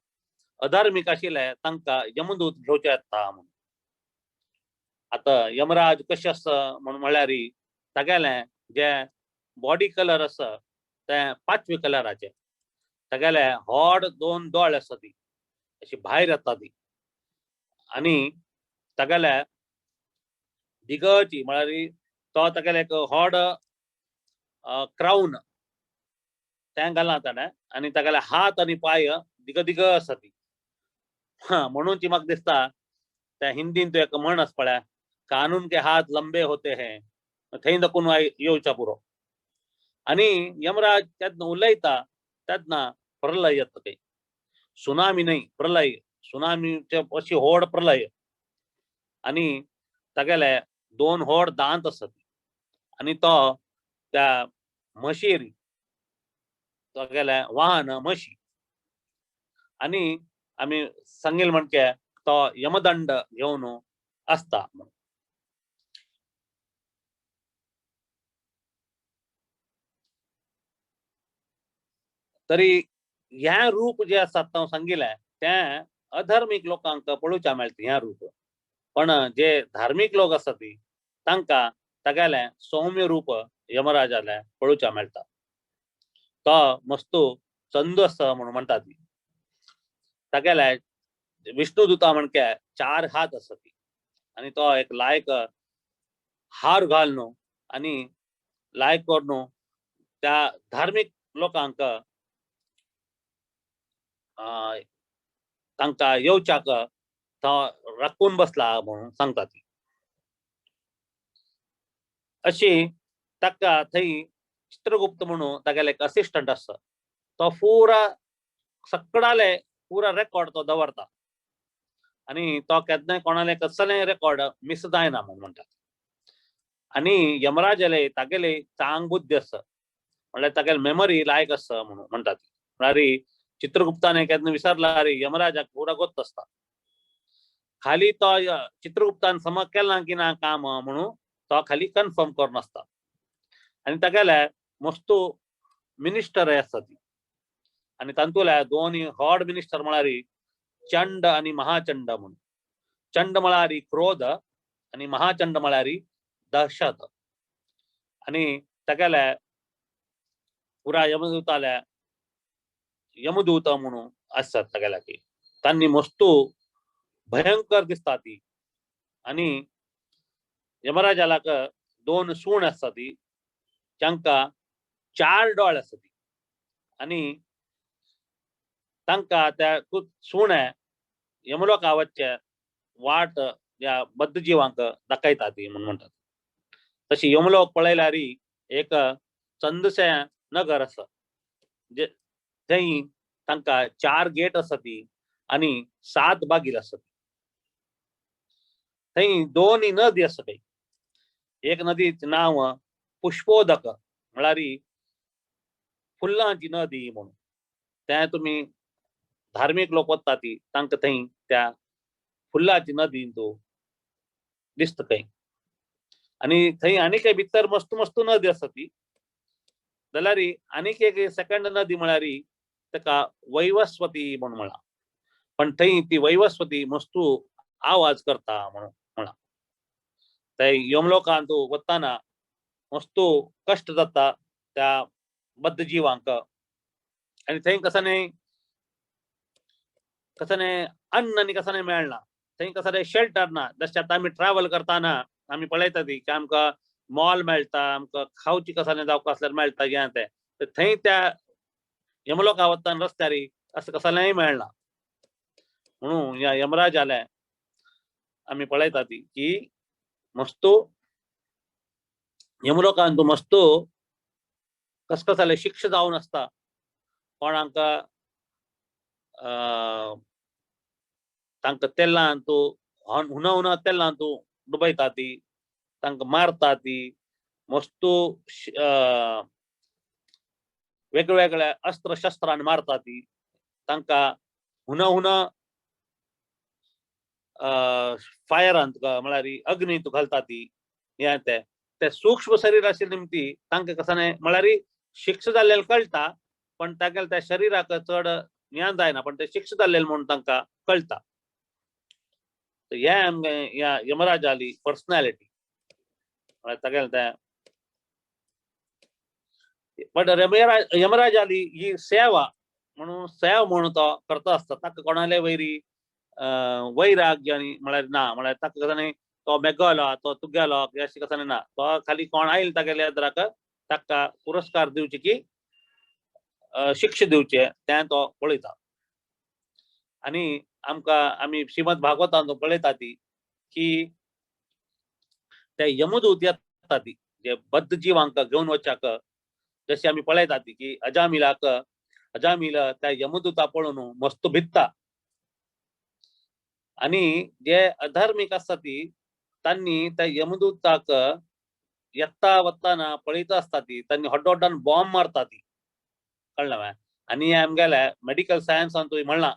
अधार्मीक आशिल्ले तांकां यमदूत घेवचे येता म्हणून. आतां यमराज कशें आसा म्हणून म्हळ्यार तागेलें जे बॉडी कलर आसा तें पाचवे कलराचें, तागेले व्हड 2 दोळे आसा ती अशी भायर येता ती आनी तागेले दिगची म्हळ्यार तो तागेले एक व्हड क्रावन तें घालां ताणें आनी तागेले हात आनी पांय दिग दिग आसा ती. म्हणून ती म्हाका दिसता त्या हिंदीन तो एक म्हण आसा पळय, कानून के हात लंबे होते हैं, थंय दाखून येवच्या पुरो. आनी यमराज तेन्ना उलयता तेन्ना प्रलय येता, थंय सुनामी न्हय प्रलय, सुनामीचे अशी व्हड प्रलय. आनी तागेले 2 व्हड दांत आसत आनी तो त्या म्हशीर तागेलें वाहन म्हशी आनी आमी सांगील म्हणके तो यमदंड घेवन आसता. तरी ह्या रूप जे आसा हांव सांगिलें तें अधर्मीक लोकांक पळोवच्या मेळटा ह्या रूप, पण जे धार्मीक लोक आसा ती तांकां तागेलें सौम्य रूप यमराजालें पळोवच्या मेळटा. तो मस्तू चंद आसा म्हणून म्हणटा ती. तागेले विष्णुदूता म्हणके 4 हात आसा ती आनी तो एक लायक हार घालून आनी लायक करून त्या धार्मीक लोकांक तांकां येवच्याक तो राखून बसला म्हणून सांगता ती. अशी ताका थंय चित्रगुप्त म्हणून तागेले एक असिस्टंट आसा, तो पुरा सकडाले पुरा रेकॉर्ड तो दवरता आनी तो केन्नाय कोणाले कसलें रेकॉर्ड मिस जायना म्हणून म्हणटात. आनी यमराजाले तागेले चांग बुद्धी आसा, म्हणल्यार तागेले मेमरी लायक आसा म्हणून म्हणटात. म्हळ्यार चित्रगुप्ताने केन्ना विसरला रे यमराजाक पुरा गोत आसता. खाली तो चित्रगुप्तान समज केला की ना काम म्हणून तो खाली कन्फर्म करून आसता. आनी तागेले मस्तू मिनिस्टर आसता ती आनी तातूंतले दोन हॉड मिनिस्टर म्हळ्यार चंड आनी महाचंड म्हणून. चंड म्हळ्यार क्रोध आनी महाचंड म्हळ्यार दहशत. आनी तागेले पुरा यमदूताले यमदूत म्हणून आसतात तागेले की तांणी मस्तू भयंकर दिसता ती. आनी यमराजालाक 2 सूण आसता ती तांकां 4 डोळे आसता ती आनी तांकां त्या सुणे यमलोका वचचे वाट ह्या बद्द जिवांक दाखयता ती म्हणून म्हणटात. तशी यमलोक पळयल्यार एक चंदशें नगर आसा जे थंय तांकां 4 गेट आसा ती आनी 7 बागील आसा. थंय 2 नदी आसा थंय, एक नदीचें नांव पुष्पोदक म्हळ्यार फुलांची नदी म्हणून. तें तुमी धार्मीक लोक वता ती तांकां थंय त्या फुलाची नदी तो दिसता थंय. आनी थंय आनीक भितर मस्त मस्त नदी आसा ती. जाल्यार आनीक एक सेकंड नदी म्हळ्यार ताका वैवस्वती म्हणून म्हळां, पण थंय ती वैवस्वती मस्तू आवाज करता म्हणून म्हळां. थंय यमलोकांत वतना मस्तू कश्ट जाता त्या बद्द जिवांक आनी थंय कसं न्ही कसं न्ही अन्न आनी कसं न्ही मेळना, थंय कसं शेल्टर ना. जशें आतां आमी ट्रॅवल करतना आमी पळयता ती की आमकां मॉल मेळटा, आमकां खावची कसं न्ही जावपा आसल्यार मेळटा हें तें, तर थंय त्या यमलोका वतना रस्त्यार असं कसलेंय मेळना. म्हणून ह्या यमराजाले आमी पळयता ती की मस्तू यमलोकान तूं मस्तू कसकसाले शिक्षा जावन आसता. कोणाक तांकां तेलान तूं हुना हुना तेलान तूं डुबयता ती, तांकां मारता ती, मस्तू वेगवेगळ्या अस्त्र शस्त्रान मारता ती, तांकां हुना हुना फायरान तुका म्हळ्यार अग्नी तूं घालता ती. हें तें ते सूक्ष्म शरीर आशिल्ले निमती तांकां कसं न्ही म्हळ्यार शिक्षा जाल्लें कळटा, पण तागेले त्या शरीराक चड ज्ञान जायना, पण ते शिक्षा जाल्लें म्हणून तांकां कळटा. हें आमगे ह्या यमराजाली पर्सनॅलिटी म्हळ्यार तागेलें तें. बट यमराजाली ही सेवा म्हणून सेवा म्हणून तो करता आसता. ताका कोणाले वैरी वैराग्य आनी म्हळ्यार ना, म्हळ्यार ताका कसं न्ही तो मेगलो तो तुगेलो अशें कसं न्ही ना, तो खाली कोण आयल तागेल्या एदराक ताका पुरस्कार दिवचे की शिक्षा दिवचे तें तो पळयता. आनी आमकां आमी श्रीमद भागवतान पळयता ती की ते यमदूत येता ती जे बद्द जिवांक घेवन वच्याक, जशें आमी पळयता ती की अजामिलाक अजामिल त्या यमदूता पळोवन मस्त भित्ता. आनी जे अधार्मीक आसता ती तांणी त्या यमदूताक येता वतना पळयता आसता ती तांणी व्हड व्हड्डान बॉम्ब मारता ती, कळ्ळें मगे? आनी आमगेले मेडिकल सायन्सान तुवें म्हणलां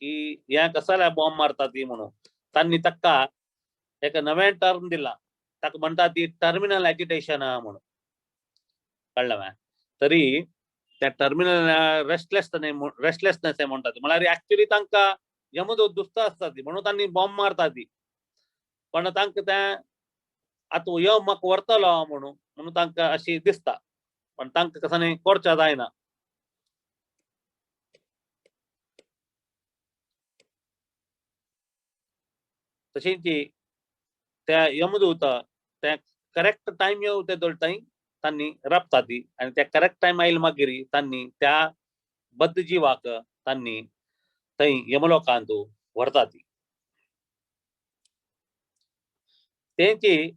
की हें कसले बॉम्ब मारता ती म्हणून. तांणी ताका एक नवें टर्म दिला, ताका म्हणटा ती टर्मिनल एजिटेशन म्हणून, कळ्ळें मगे? तरी त्या टर्मिनल रेस्टलेस रेस्टलेसनेस म्हणटा ती, म्हळ्यार एक्चुअली तांकां यमदूत दुसता आसता ती म्हणून तांणी बॉम्ब मारता ती, पण तांकां तें आतां यम म्हाका व्हरतलो म्हणून म्हणून तांकां अशी दिसता, पण तांकां कसं न्ही करच्या जायना. तशीच त्या यमदूत त्या करेक्ट टायम येव ते दोळटाय तांणी राबता ती, आनी त्या करेक्ट टायम आयले मागीर तांणी त्या बद्द जिवाक तांणी थंय यमलोकांत व्हरता ती. तेंची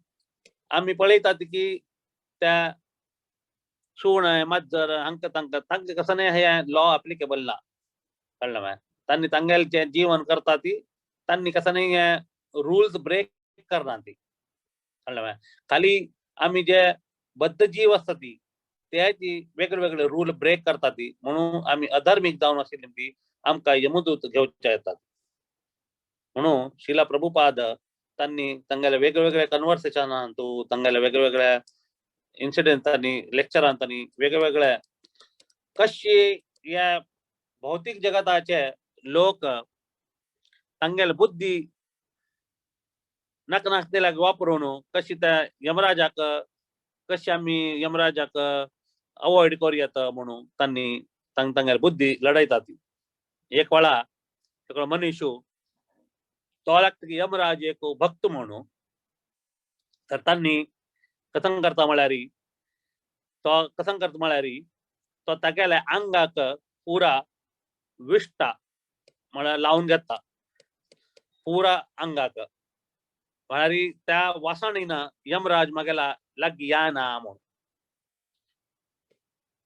आमी पळयतात की त्या सुण माजर हांकां तांकां तांकां कसं न्ही हे लॉ एप्लिकेबल ना, कळ्ळें मगे? तांणी तांगेलें जें जीवन करता ती तांणी कसं न्ही हे रुल्स ब्रेक करना ती, कळ्ळें मगे? खाली आमी जे बद्द जीव आसता ती ते वेगळे वेगळे रूल ब्रेक करता ती, म्हणून आमी अधर्मीक जावन आशिल्ली ती आमकां यमदूत घेवचे येतात. म्हणून शिला प्रभुपाद तांणी तांगेले वेगवेगळे कन्वर्सेशनांतू तांगेले वेगवेगळ्या इन्सिडेंटांनी लेक्चरांनी वेगवेगळे कशी ह्या भौतीक जगताचे लोक तांगेले बुद्धी नाका नाका ते वापरून कशी त्या यमराजाक कशी आमी यमराजाक अवॉयड करूं म्हणून तांणी तांगेले बुद्धी लढयता ती. एक वेळा सगळो मनीस तो लागता की यमराज एक भक्त म्हणून, तर तांणी कथन करता म्हळ्यार तो कथन करता म्हळ्यार तो तागेल्या आंगाक पुरा विष्ठा म्हळ्यार लावन घेता पुरा आंगाक, म्हळ्यार त्या वासाणीन यमराज मागेला लागीं येना म्हणून.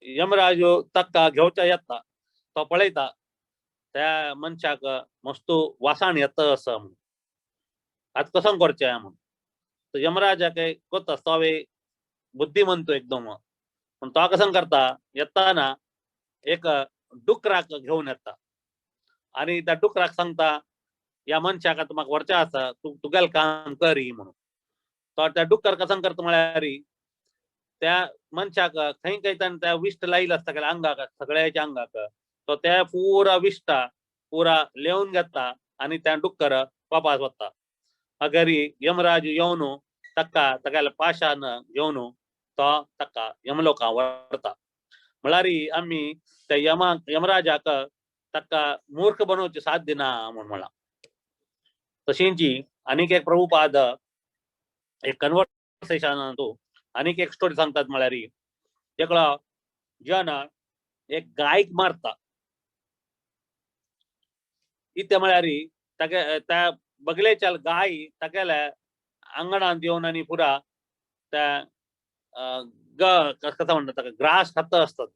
यमराज ताका घेवच्या येता, तो पळयता त्या मनशाक मस्त वासाण येता आसा म्हणून, आतां कसं करचें म्हणून. तर यमराजाक कोत आसता तो बुद्धिमंत एकदम, पूण तो कसं करता येताना एक डुकराक घेवन येता आनी त्या डुकराक सांगता ह्या मनशाक आतां म्हाका व्हरचें आसा, तूं तुगेलें काम करी म्हणून. तो त्या डुकर कसं करता म्हळ्यार त्या मनशाक खंय खंय ताणें त्या विश्ट लायिल्लो आसता आंगाक, सगळ्याच्या आंगाक, तो त्या पुरा विश्टा पुरा लेवन घेता आनी त्या डुकर वापास वता. मागीर यमराज येवन ताका तागेल्या पाशान घेवन तो ताका यमलोकां व्हरता. म्हळ्यार आमी त्या यमराजाक ताका मूर्ख बनोवचें साध्य ना म्हूण म्हळां. तशींच आनीक एक प्रभुपाद एक कन्वर्सेशन आनीक एक स्टोरी सांगतात, म्हळ्यार एकलो जन एक गायक मारता, इतें म्हळ्यार तागे त्या बगलेच्या गाय तागेल्या आंगणांत येवन आनी पुरा त्या कसं म्हणटा ताका ग्रास खाता आसतात.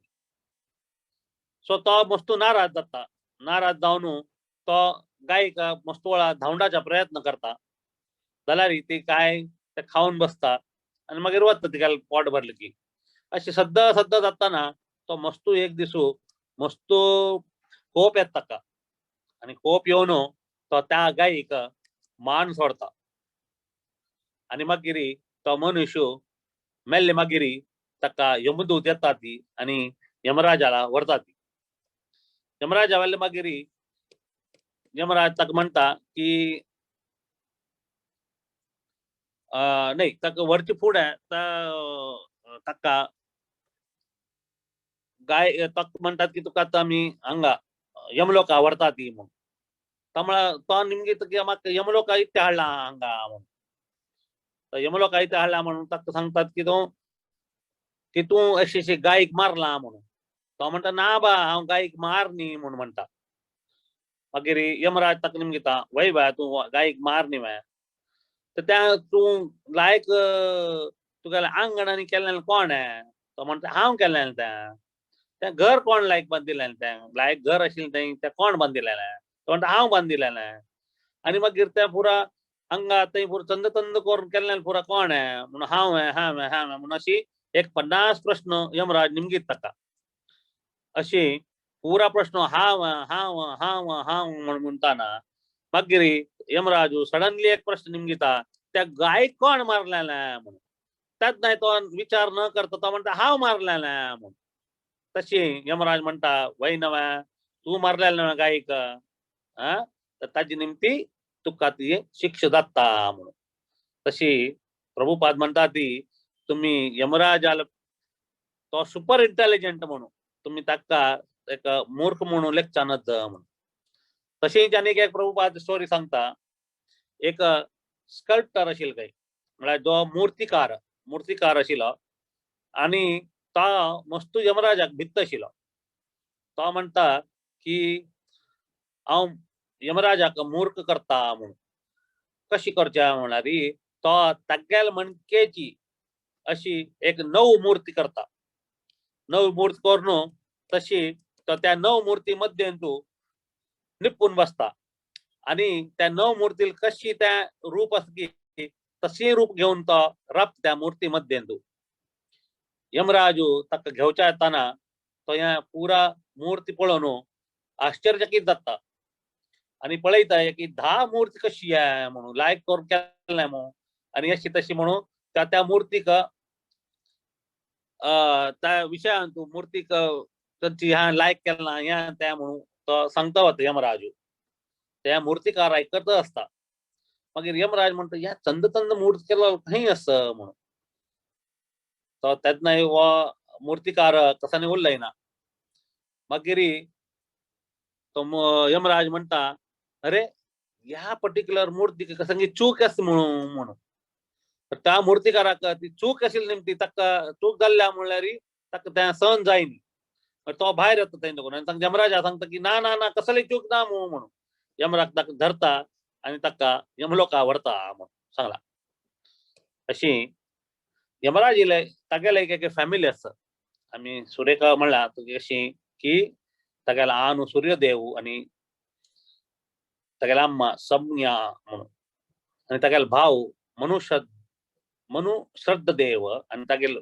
सो तो मस्तू नाराज जाता, नाराज जावन तो गायक मस्त वेळा धांवडाचा प्रयत्न करता, जाल्यार ती गाय ते खावन बसता आनी मागीर वता तिका पोट भरलें की. अशें सद्दां सद्दां जाताना तो मस्तू एक दिसू मस्तू कोप येता ताका, आनी कोप येवन तो त्या गायीक मान सोडता आनी मागीर तो मनुष्य मेल्ले मागीर ताका यमदूत येता ती आनी यमराजाला व्हरता ती. यमराजा व्हेले मागीर यमराज ताका म्हणटा की नाही ताका व्हरचे फुडें ताका गाय ताका म्हणटात की तुका आतां आमी हांगा यमलोका व्हरता ती म्हूण. तो निमगी तुका म्हाका यमलोका इत्या हाडला हांगा म्हूण, यमलोका इत्या हाडला म्हणून ताका सांगतात की तूं की तूं अशी अशी गायक मारला म्हणून. तो म्हणटा ना बा हांव गायक मार न्ही म्हूण म्हणटा. मागीर यमराज ताका निमगिता वय बाय तूं गायक मार न्ही बाय, तर त्या तूं लायक तुगेलें आंगण आनी केल्लें कोण तो म्हणटा हांव केल्लें तें, तें घर कोण लायक बांदिल्लें तें, लायक घर आशिल्लें तें तें कोण बांदिल्लें, तो म्हणटा हांव बांदिल्लें. आनी मागीर तें पुरा हांगा थंय पुरो चंद चंद करून केल्ल्यान पुरा कोण आहे म्हणून हांव आहे हांव आहे हांव आहे म्हणून अशी एक 50 प्रश्न यमराज निमगीत ताका. अशी पुरा प्रश्न हांव हांव हांव हांव म्हणून म्हणताना मागीर यमराजू सडनली एक प्रश्न निमगिता, त्या गायक कोण मारलेला म्हणून. त्यात नाही तो विचार न करता तो म्हणता हांव मारलेला म्हणून. तशी यमराज म्हणता वय नव्या तू मारलेला नव्या गायक हा, तर ताजी निमती तुका ती शिक्षा जाता म्हणून. तशी प्रभुपाद म्हणता ती तुम्ही यमराजाला तो सुपर इंटेलिजंट म्हणून तुम्ही ताका एक मूर्ख म्हणून लेखचा नज म्हणून. तशीच आनीक एक प्रभुपाद स्टोरी सांगता. एक स्कल्प्टर आशिल्लो काय म्हळ्यार जो मूर्तिकार आशिल्लो आनी तो मस्तू यमराजाक भित्त आशिल्लो. तो म्हणटा की हांव यमराजाक मूर्ख करता म्हणून. कशी करच्या म्हळ्यार तो तागेल्या मणकेची अशी एक नव मूर्ती करता. नव मूर्ती करून तशी तो त्या नव मूर्ती मध्ये तू निपून बसता आनी त्या नव मूर्ती कशी त्या रूप आसता की तशी रूप घेवन तो राबता त्या मूर्ती मध्ये तू. यमराजू ताका घेवच्या येताना तो ह्या पुरा मूर्ती पळोवन आश्चर्यचकीत जाता आनी पळयता की 10 मूर्ती कशी आहे म्हणून लायक करून केल्या म्हणून आनी अशी तशी म्हणून त्या त्या मूर्तीक त्या विशयान तूं मूर्तीक तांची ह्या लायक केला ह्या त्या म्हणून तो सांगता वता यमराजू. त्या मूर्तिकार आयकत आसता. मागीर यमराज म्हणटा ह्या चंद चंद मूर्ती केलो खंय आसा म्हणून. तो तेन्ना हो मूर्तिकार कसानी उलयना. मागीर तो यमराज म्हणटा अरे ह्या पर्टिक्युलर मूर्तीक कसंगी चूक आसा म्हणून म्हणून. तर त्या मूर्तिकाराक ती चूक आशिल्ली निमती ताका चूक जाल्ल्या म्हणल्यार ताका तें सहन जायना. तो भायर येता थंय देखून आनी तांकां यमराजा सांगता की ना ना ना कसली चूक ना म्हणून. यमराज ताका धरता आनी ताका यमलोका व्हरता म्हणून सांगला. अशी यमराजीले तागेले एक एक फॅमिली आसा. आमी सुरेखा म्हणला अशी की तागेला आनु सूर्यदेव आनी तागेला अम्मा संज्ञा म्हणून आनी तागेलो भाव मनु श्रद्धदेव आनी तागेल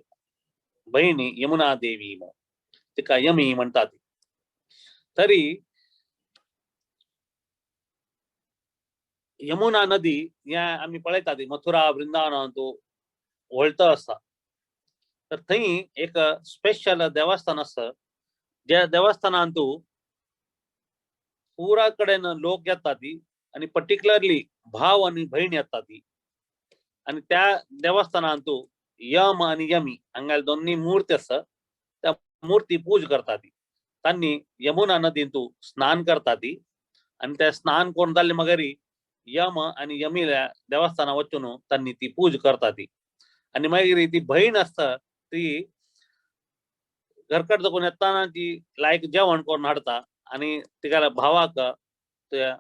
बहिणी यमुना देवी म्हणून तिका यमी म्हणटात. तरी यमुना नदी ह्या आमी पळयतात मथुरा वृंदावनांत व्हळतो आसा. तर थंय एक स्पेशल देवस्थान आसा ज्या देवस्थानांत पुरा कडेन लोक येतात आनी पर्टिक्युलरली भाव आनी भयण येतात आनी त्या देवस्थानांत यम आनी यमी हांगा दोन्ही मूर्ती आसा त्या मूर्ती पूज करतात. तांणी यमुना नदींत स्नान करतात आनी ते स्नान करून जाले मगरी यम आनी यमील्या देवस्थाना वचून तांणी ती पूज करतात. आनी मागीर ती भयण आसता ती घरकट जगून येताना ती लायक जेवण करून हाडटा आनी तिका भावाक त्या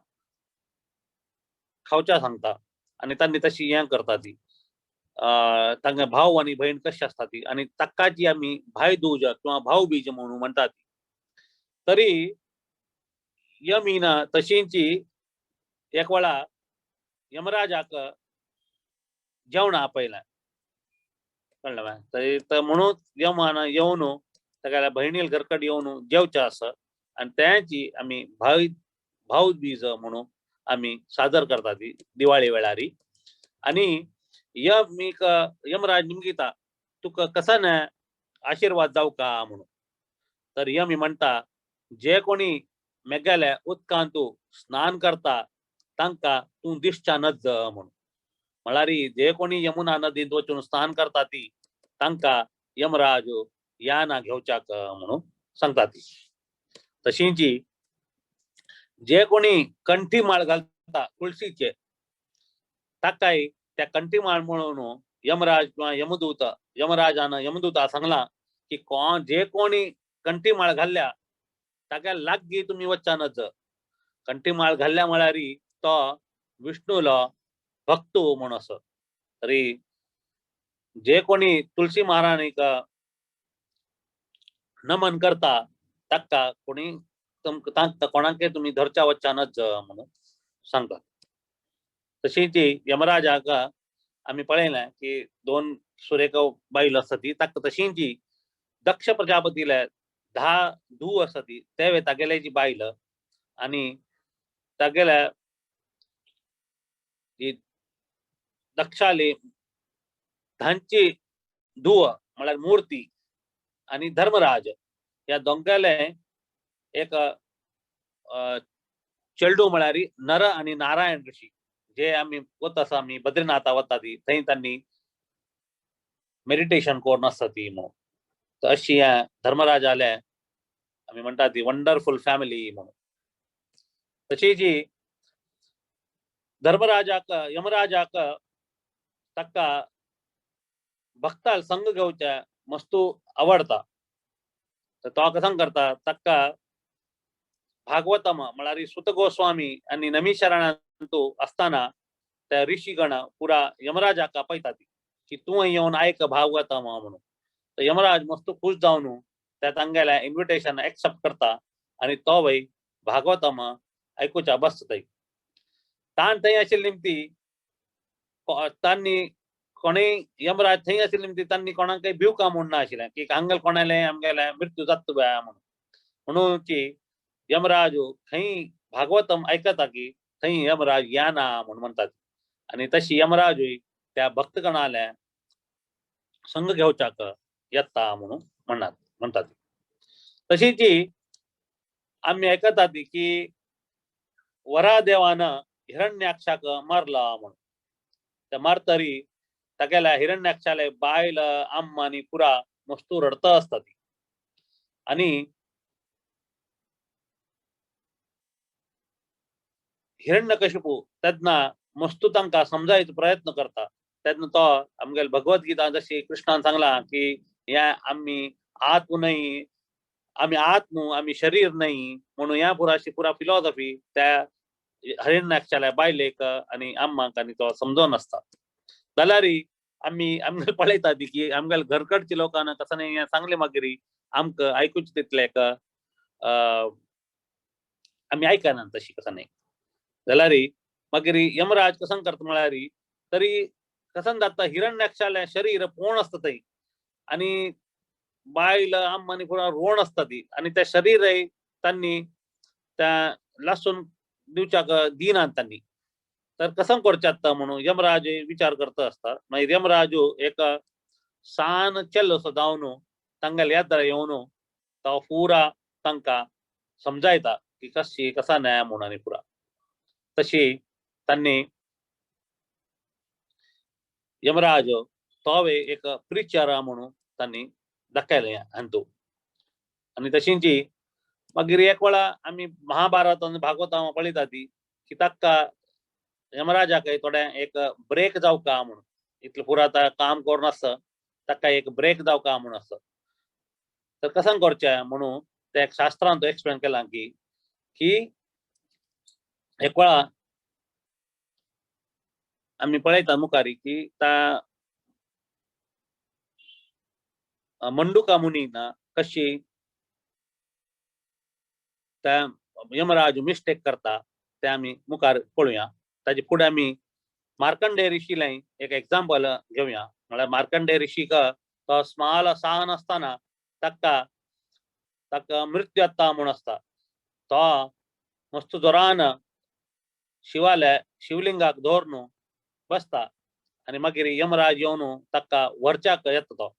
खावच्या सांगता आनी तांणी तशी हें करता ती तांकां भाव आनी भयण कशी आसता ती आनी ताकाची आमी भाय दूज किंवा भाव बीज म्हणून म्हणटात. तरी यमीन तशींची एक वेळा यमराजाक जेवण आपयलें कळ्ळें तरी तर म्हणून यमान येवन तागेल्या भयणील घरकट येवन जेवचें आसा आनी तेंची आमी भाव बीज म्हणून आमी सादर करतात ती दिवाळी वेळारी. आनी यमीक यमराज निमगिता तुका कसा ना आशिर्वाद जावं का म्हणून. तर यमी म्हणटा जे कोणी मेगेल्या उदकांत स्नान करता तांकां तूं दिसच्या नज म्हणून. म्हळ्यार जे कोणी यमुना नदींत वचून स्नान करता ती तांकां यमराज या ना घेवच्याक म्हणून सांगता ती. तशींची जे कोणी कंठी माळ घालता तुळशीचे ताकाय त्या कंठी माळ म्हणून यमराज किंवा यमदूत यमराजान यमदूता सांगला की कोण जे कोणी कंठी माळ घाल्ल्या ताका लागीं तुमी वच्चा नज. कंठी माळ घाल्ल्या म्हळ्यार तो विष्णूलो भक्त म्हणून असो. तरी जे कोणी तुळशी महाराणीक नमन करता ताका कोणी तांकां कोणाकय तुमी धरच्या वच्चा नज म्हणून सांगतात. तशीच यमराजाक आमी पळयलें की 2 सुरेख बायल आसा ती ताका तशींच दक्ष प्रजापतीले 10 धूव आसा ती ते तागेले जी बायल आनी तागेल्या जी दक्षाली धांची धूव म्हळ्यार मूर्ती आनी धर्मराज ह्या दोंगेले एक चेडू म्हळ्यार नर आनी नारायण ऋषी जे आमी वता आसा आमी बद्रीनाथा वता ती थंय तांणी मेडिटेशन करून आसता ती म्हणून. तर अशी ह्या धर्मराजाले आमी म्हणटा ती वंडरफूल फॅमिली म्हणून. तशी जी धर्मराजाक यमराजाक ताका भक्ताल संग घेवच्या मस्तू आवडता. तर तो कसं करता ताका भागवतम म्हळ्यार सुत गोस्वामी आनी नमीशरणांतू असताना त्या ऋषीगण पुरा यमराजाक आपयतात की तूं येवन आयक भागवतम म्हणून. तर यमराज मस्त खुश जावन त्या तांगेल्या इन्विटेशन एक्सेप्ट करता आनी तो वय भागवतम आयकुच्या बसता. ताण थंय आशिल्ली निमती तांणी कोणूय यमराज थंय आशिल्ली निमती तांणी कोणाकय भिवका म्हूण ना आशिल्लें की हांगेल कोणालें आमगेलें मृत्यू जाता बाय म्हणून. म्हणून की यमराज खंय भागवतम आयकता की थंय यमराज याना म्हूण म्हणटात आनी तशी यमराजूय त्या भक्तगणाले संग घेवच्याक येता म्हणून म्हणटात. तशीच आमी आयकतात की वरादेवान हिरण्याक्षाक मारला म्हणून. त्या मारतरी तागेल्या हिरण्याक्षाले बायल आम्मा आनी पुरा मस्तू रडता आसता ती आनी हिरण्यकशिपू तेन्ना मस्तू तांकां समजायचो प्रयत्न करता. तेन्ना तो आमगेले भगवद्गीता जशी कृष्णान सांगला की ह्या आमी आत्म न्हय, आमी आत्म आमी शरीर न्हय म्हणून ह्या पुरा अशी पुरा फिलॉसॉफी त्या हिरण्याक्षाल्या बायलेक आनी आम्माक आनी तो समजोन आसता. जाल्यार आमी आमगेले पळयता ती की आमगेले घरकडच्या लोकांना कसं न्हय सांगलें मागीर आमकां आयकुचें तितलें आमी आयकना तशी कसं न्हय. जाल्यार मागीर यमराज कसं करता म्हळ्यार तरी कसं जाता हिरण्याक्षालें शरीर पोण आसता थंय आनी बायल आम्मा आनी पुरा रोण आसता ती आनी त्या शरीरय तांणी त्या लासून दिवच्याक दिनात तांणी. तर कसं करचें आतां म्हणून यमराज विचार करता आसता. मागीर यमराज एक सान चेल्लो असो जावन तांगेले यात्रा येवन तो पुरा तांकां समजायता की कशी कसा न्याय म्हणून आनी पुरा तशी तांणी यमराज तोवे एक प्रिचर म्हणून तांणी दाखयलें हांतू. आनी तशींच मागीर एक वेळा आमी महाभारत आनी भागवता पळयता ती की ताका यमराजाक थोडें एक ब्रेक जावका म्हणून इतलें पुरा आतां काम करून आसता ताका एक ब्रेक जावका म्हणून आसता. तर कसं करचें म्हणून त्या शास्त्रान तो एक्सप्लेन केलां की की एक वेळा आमी पळयता मुखारी की ता मंडुका मुनी ना कशी त्या यमराज मिस्टेक करता ते आमी मुखार पळोवया. ताजे फुडें आमी मार्कंडेय ऋषीलें एक एग्जाम्पल घेवया. म्हळ्यार मार्कंडेय ऋषीक तो स्मॉल सान आसतना ताका ताका मृत्यू येता म्हूण आसता. तो मस्त जोरान शिवाले शिवलिंगाक दवरून बसता आनी मागीर यमराज येवन ताका व्हरच्याक येता तो.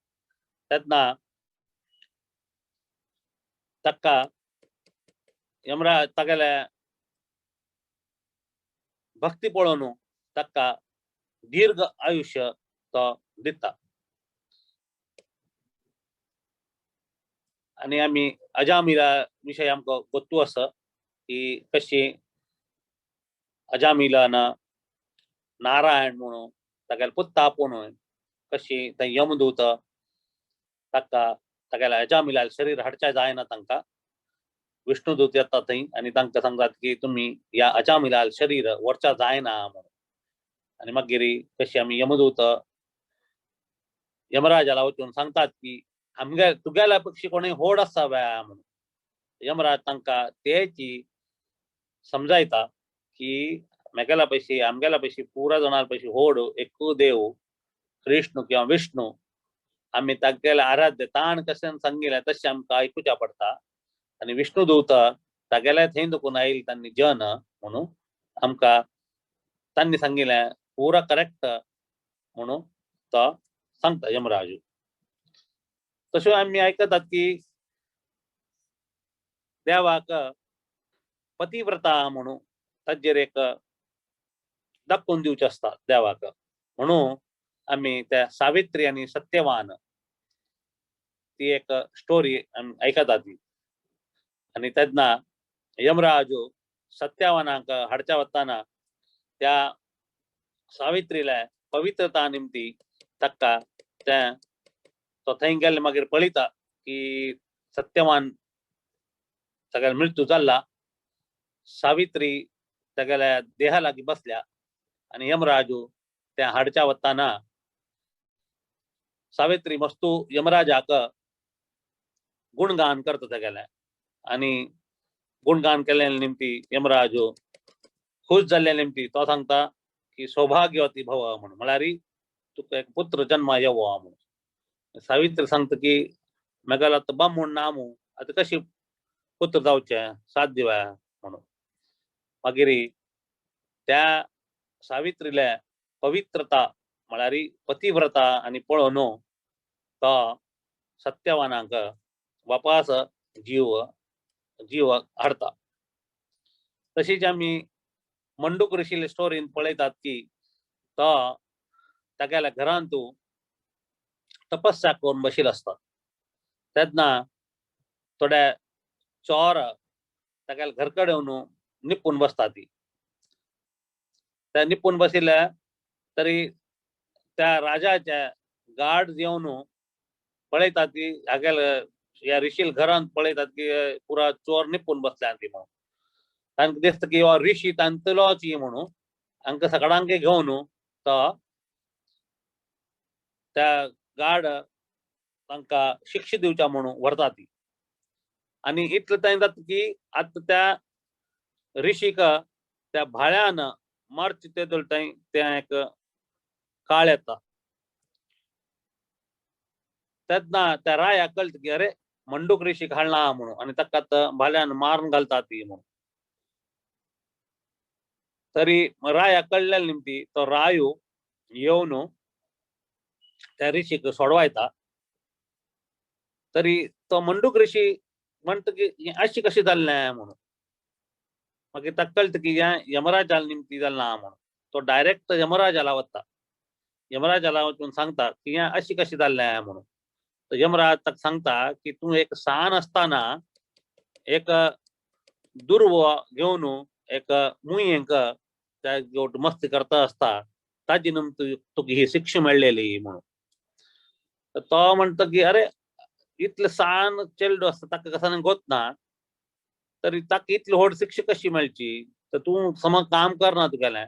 तेन्ना ताका यमराज तागेले भक्ती पळोवन ताका दीर्घ आयुष्य तो दिता. आनी आमी अजामिला विशय आमकां गोत्तू आसा की कशी अजामिलान नारायण म्हणून तागेले पुत्ता आपोवन कशी थंय यमदूत ताका तागेल्या अजामिला शरीर हाडच्या जायना तांकां विष्णुदूत येता थंय आनी तांकां सांगतात की तुमी ह्या अजामिलाल शरीर व्हरच्या जायना म्हणून. आनी मागीर कशी आमी यमदूत यमराजाला वचून सांगतात की आमगे तुगेल्या पक्षी कोणूय होड आसा बाय म्हणून. यमराज तांकां तेची समजायता की मेगेला पैशी आमगेला पैशी पुरा जाणां पैशी होड एकू देव कृष्ण किंवा विष्णू आमी तागेले आराध्य ताण कशें सांगिलें तशें आमकां आयकुचें पडटा आनी विष्णू दूत तागेले थंय दुखून आयिल्ले तांणी जन म्हणून आमकां तांणी सांगिलें पुरा करेक्ट म्हणून तो सांगता यमराजू. तशें आमी आयकतात की देवाक पतिव्रता म्हणून ताजेर एक दाखोवन दिवचें आसता देवाक, म्हणून आमी त्या सावित्री आनी सत्यवान ती एक स्टोरी आमी आयकतात ती. आनी तेन्ना यमराजू सत्यवानाक हाडच्या वतना त्या सावित्रीला पवित्रता निमती ताका तें तो थंय गेल्ले मागीर पळयता की सत्यवान तागेलो मृत्यू जाल्ला, सावित्री तागेल्या देहा लागीं बसल्या आनी यमराजू त्या हाडच्या वतना सावित्री मस्तू यमराजाक गुणगान करता तागेलें आनी गुणगान केल्ले निमती यमराजू खुश जाल्ले निमती तो सांगता की सौभाग्यवती भव म्हणून, म्हळ्यार तुका एक पुत्र जन्मा येवो म्हणून. सावित्री सांगता की मेगेलो आतां बामूण नामू आतां कशी पुत्र जावचें साध्य म्हणून. मागीर त्या सावित्रीले पवित्रता म्हळ्यार पतिव्रता आनी पळोवन तो सत्यवानाक वापास जीव जीव हाडता. तशीच आमी मंडूक ऋषीले स्टोरीन पळयतात की तो तागेल्या घरांतू तपस्या करून बशिल्लो आसता तेन्ना थोडे चोर तागेल्या घर कडेन येवन निपून बसता ती. त्या निपून बशिल्ले तरी त्या राजाच्या गार्ड येवन पळयतात की हागेले ह्या ऋषील घरांत पळयतात की पुरा चोर निपून बसल्या ती म्हणून. तांकां दिसता की हो ऋषी तांतलोच म्हणून हांकां सगळ्यांक घेवन तो त्या गार्ड तांकां शिक्षा दिवच्या म्हणून व्हरता ती. आनी इतलें थंय जाता की आतां त्या ऋषीक त्या भाळ्यान मारचे ते थंय तें एक काळ येता. तेन्ना त्या रायाक कळटा की अरे मंडूक ऋषीक हाडला म्हणून आनी ताका आतां भाल्यान मारून घालता ती म्हणून. तरी रायाक कळ्ळें निमती तो रायू येवन त्या ऋषीक सोडवायता. तरी तो मंडूक ऋषी म्हणटा की अशें कशें जाल्लें म्हणून. मागीर ताका कळटा की हें यमराजाल निमती जालें ना म्हणून. तो डायरेक्ट यमराजाला वता, यमराजाला वचून सांगता की हें अशें कशें जाल्लें म्हणून. तो यमराज ताका सांगता की तूं एक सान आसतना एक दुर्व घेवन एक मुयेंक त्या गोट मस्ती करता आसता ताजी निमती तुका ही शिक्षा मेळ्ळेली म्हणून. तो म्हणटा की अरे इतलें सान चेडूं आसता ताका कसानी गोतना तरी ताका इतली व्हड शिक्षा कशी मेळची, तर तूं सम काम करना तुगेलें,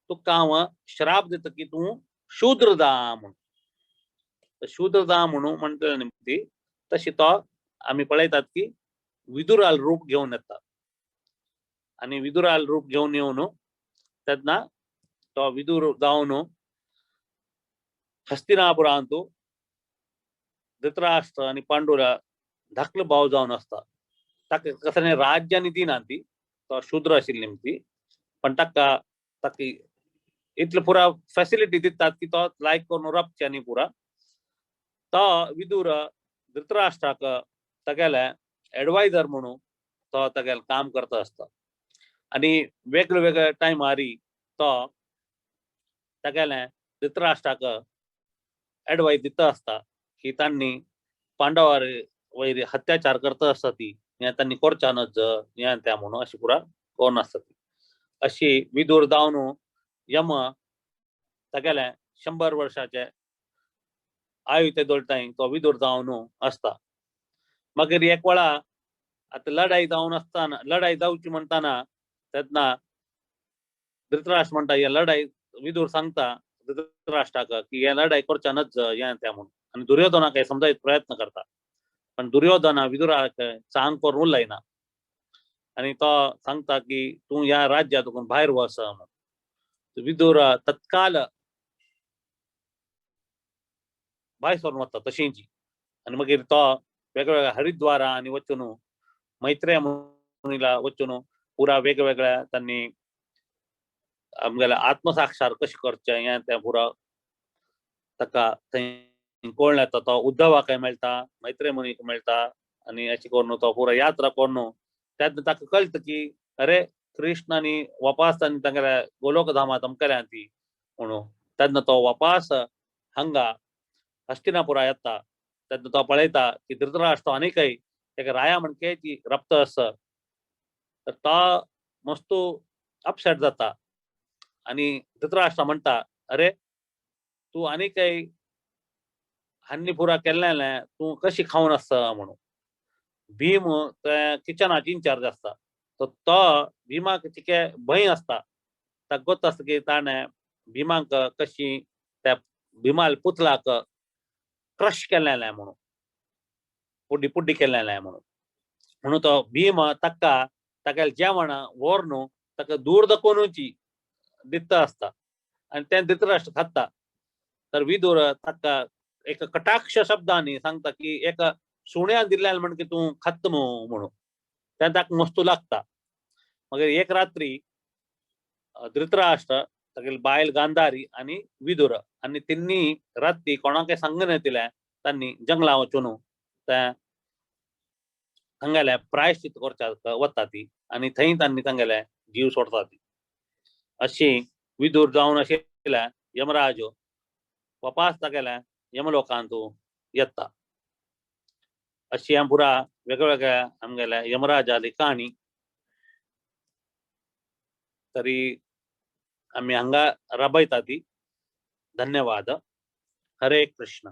तुका हांव श्राप दिता की तूं शूद्र जा म्हणून. शूद्र जा म्हणून म्हणटले निमती तशी तो आमी पळयतात की विदुराल रूप घेवन येता आनी विदुराल रूप घेवन येवन तेन्ना तो विदुर जावन हस्तिनापुरांतू धृतराष्ट्र आनी पांडुरा धाकलो भाव जावन आसता. ताका कसलें राज्य आनी दिना ती, तो शूद्र आशिल्ली निमती, पण ताका ताका इतले पुरा फॅसिलिटी दितात की तो लायक करून राबचे आनी पुरा तो विदुर धृतराष्ट्राक तागेले एडवायजर म्हणून तो तागेलें काम करता आसता. आनी वेगळे वेगळे टायमार तो तागेलें धृतराष्ट्राक एडवायज दिता आसता की तांणी पांडवार वयर अत्याचार करता आसता ती हें तांणी करच्या नज हें तें म्हणून अशें पुरा करून आसता ती. अशी विदूर जावन यम तागेलें 100 वर्साचें आयु ते दोळटाय तो विदूर जावन आसता. मागीर एक वेळा आतां लढाई जावन आसतना लढाई जावची म्हणटाना तेन्ना धृतराष्ट्र म्हणटा हे लढाई विदूर सांगता धृतराष्ट्राक की हे लढाई करच्या नज हें तें म्हणून. आनी दुर्योधनाक हे समजायत प्रयत्न करता पण दुर्योधन विदुराक चांग करून उलयना आनी तो सांगता की तूं ह्या राज्यातून भायर वच म्हणून. विदुर तत्काल भायर सरून वता तशेंची. आनी मागीर तो वेगवेगळ्या हरिद्वारा आनी वचून मैत्रेय मुनीला वचून पुरा वेगवेगळ्या तांणी आमगेल्या आत्मसाक्षार कशें करचें हें तें पुरा ताका थंय कळून येता. तो उद्धवाकय मेळटा, मैत्रेय मुनीक मेळटा आनी अशें करून तो पुरा यात्रा करून तेन्ना ताका कळटा की अरे कृष्ण आनी वापास तांणी तांगेल्या गोलोकधामांत अमकेल्या ती म्हणून. तेन्ना तो वापास हांगा हस्तिनापुरा येता. तेन्ना तो पळयता की धृतराष्ट्र आनीकय तेका राया म्हणके रप्त आसा. तर तो मस्तू अपसेट जाता आनी धृतराष्ट्र म्हणटा अरे तूं आनीकय हान्नी पुरा केल्लें तूं कशी खावन आसता म्हणून. भीम ते किचनाची इन्चार्ज आसता. तो तो भीमाक तिके भंय आसता, ताका गोत आसता की ताणें भीमाक कशी त्या भीमाल पुतलाक क्रश केल्लें म्हणून, पुड्डी पुड्डी केल्लें म्हणून. म्हणून तो भीम ताका ताका जेवण व्हरून ताका दूर दाखोवनूची दिता आसता आनी तें धृतराष्ट्र खाता. तर विदुर ताका एक कटाक्ष शब्दांनी सांगता की एका सुण्या दिल्ल्यान म्हण की तूं खात म्हणून. तें ताका मस्तू लागता. मागीर एक रात्री धृतराष्ट्र तागेली बायल गांधारी आनी विदुर आनी तेन्नी राती कोणाकय सांगना तिलें तांणी जंगलां वचून तें तांगेलें प्रायश्चित करच्याक वता ती आनी थंय तांणी तांगेले जीव सोडटा ती. अशी विदुर जावन आशिल्ले यमराज वापास तागेले यमलोकांत येता. अशी पुरा वेगवेगळ्या आमगेल्या यमराजाली काणी. तरी आमी हांगा राबयता ती. धन्यवाद. हरे कृष्ण.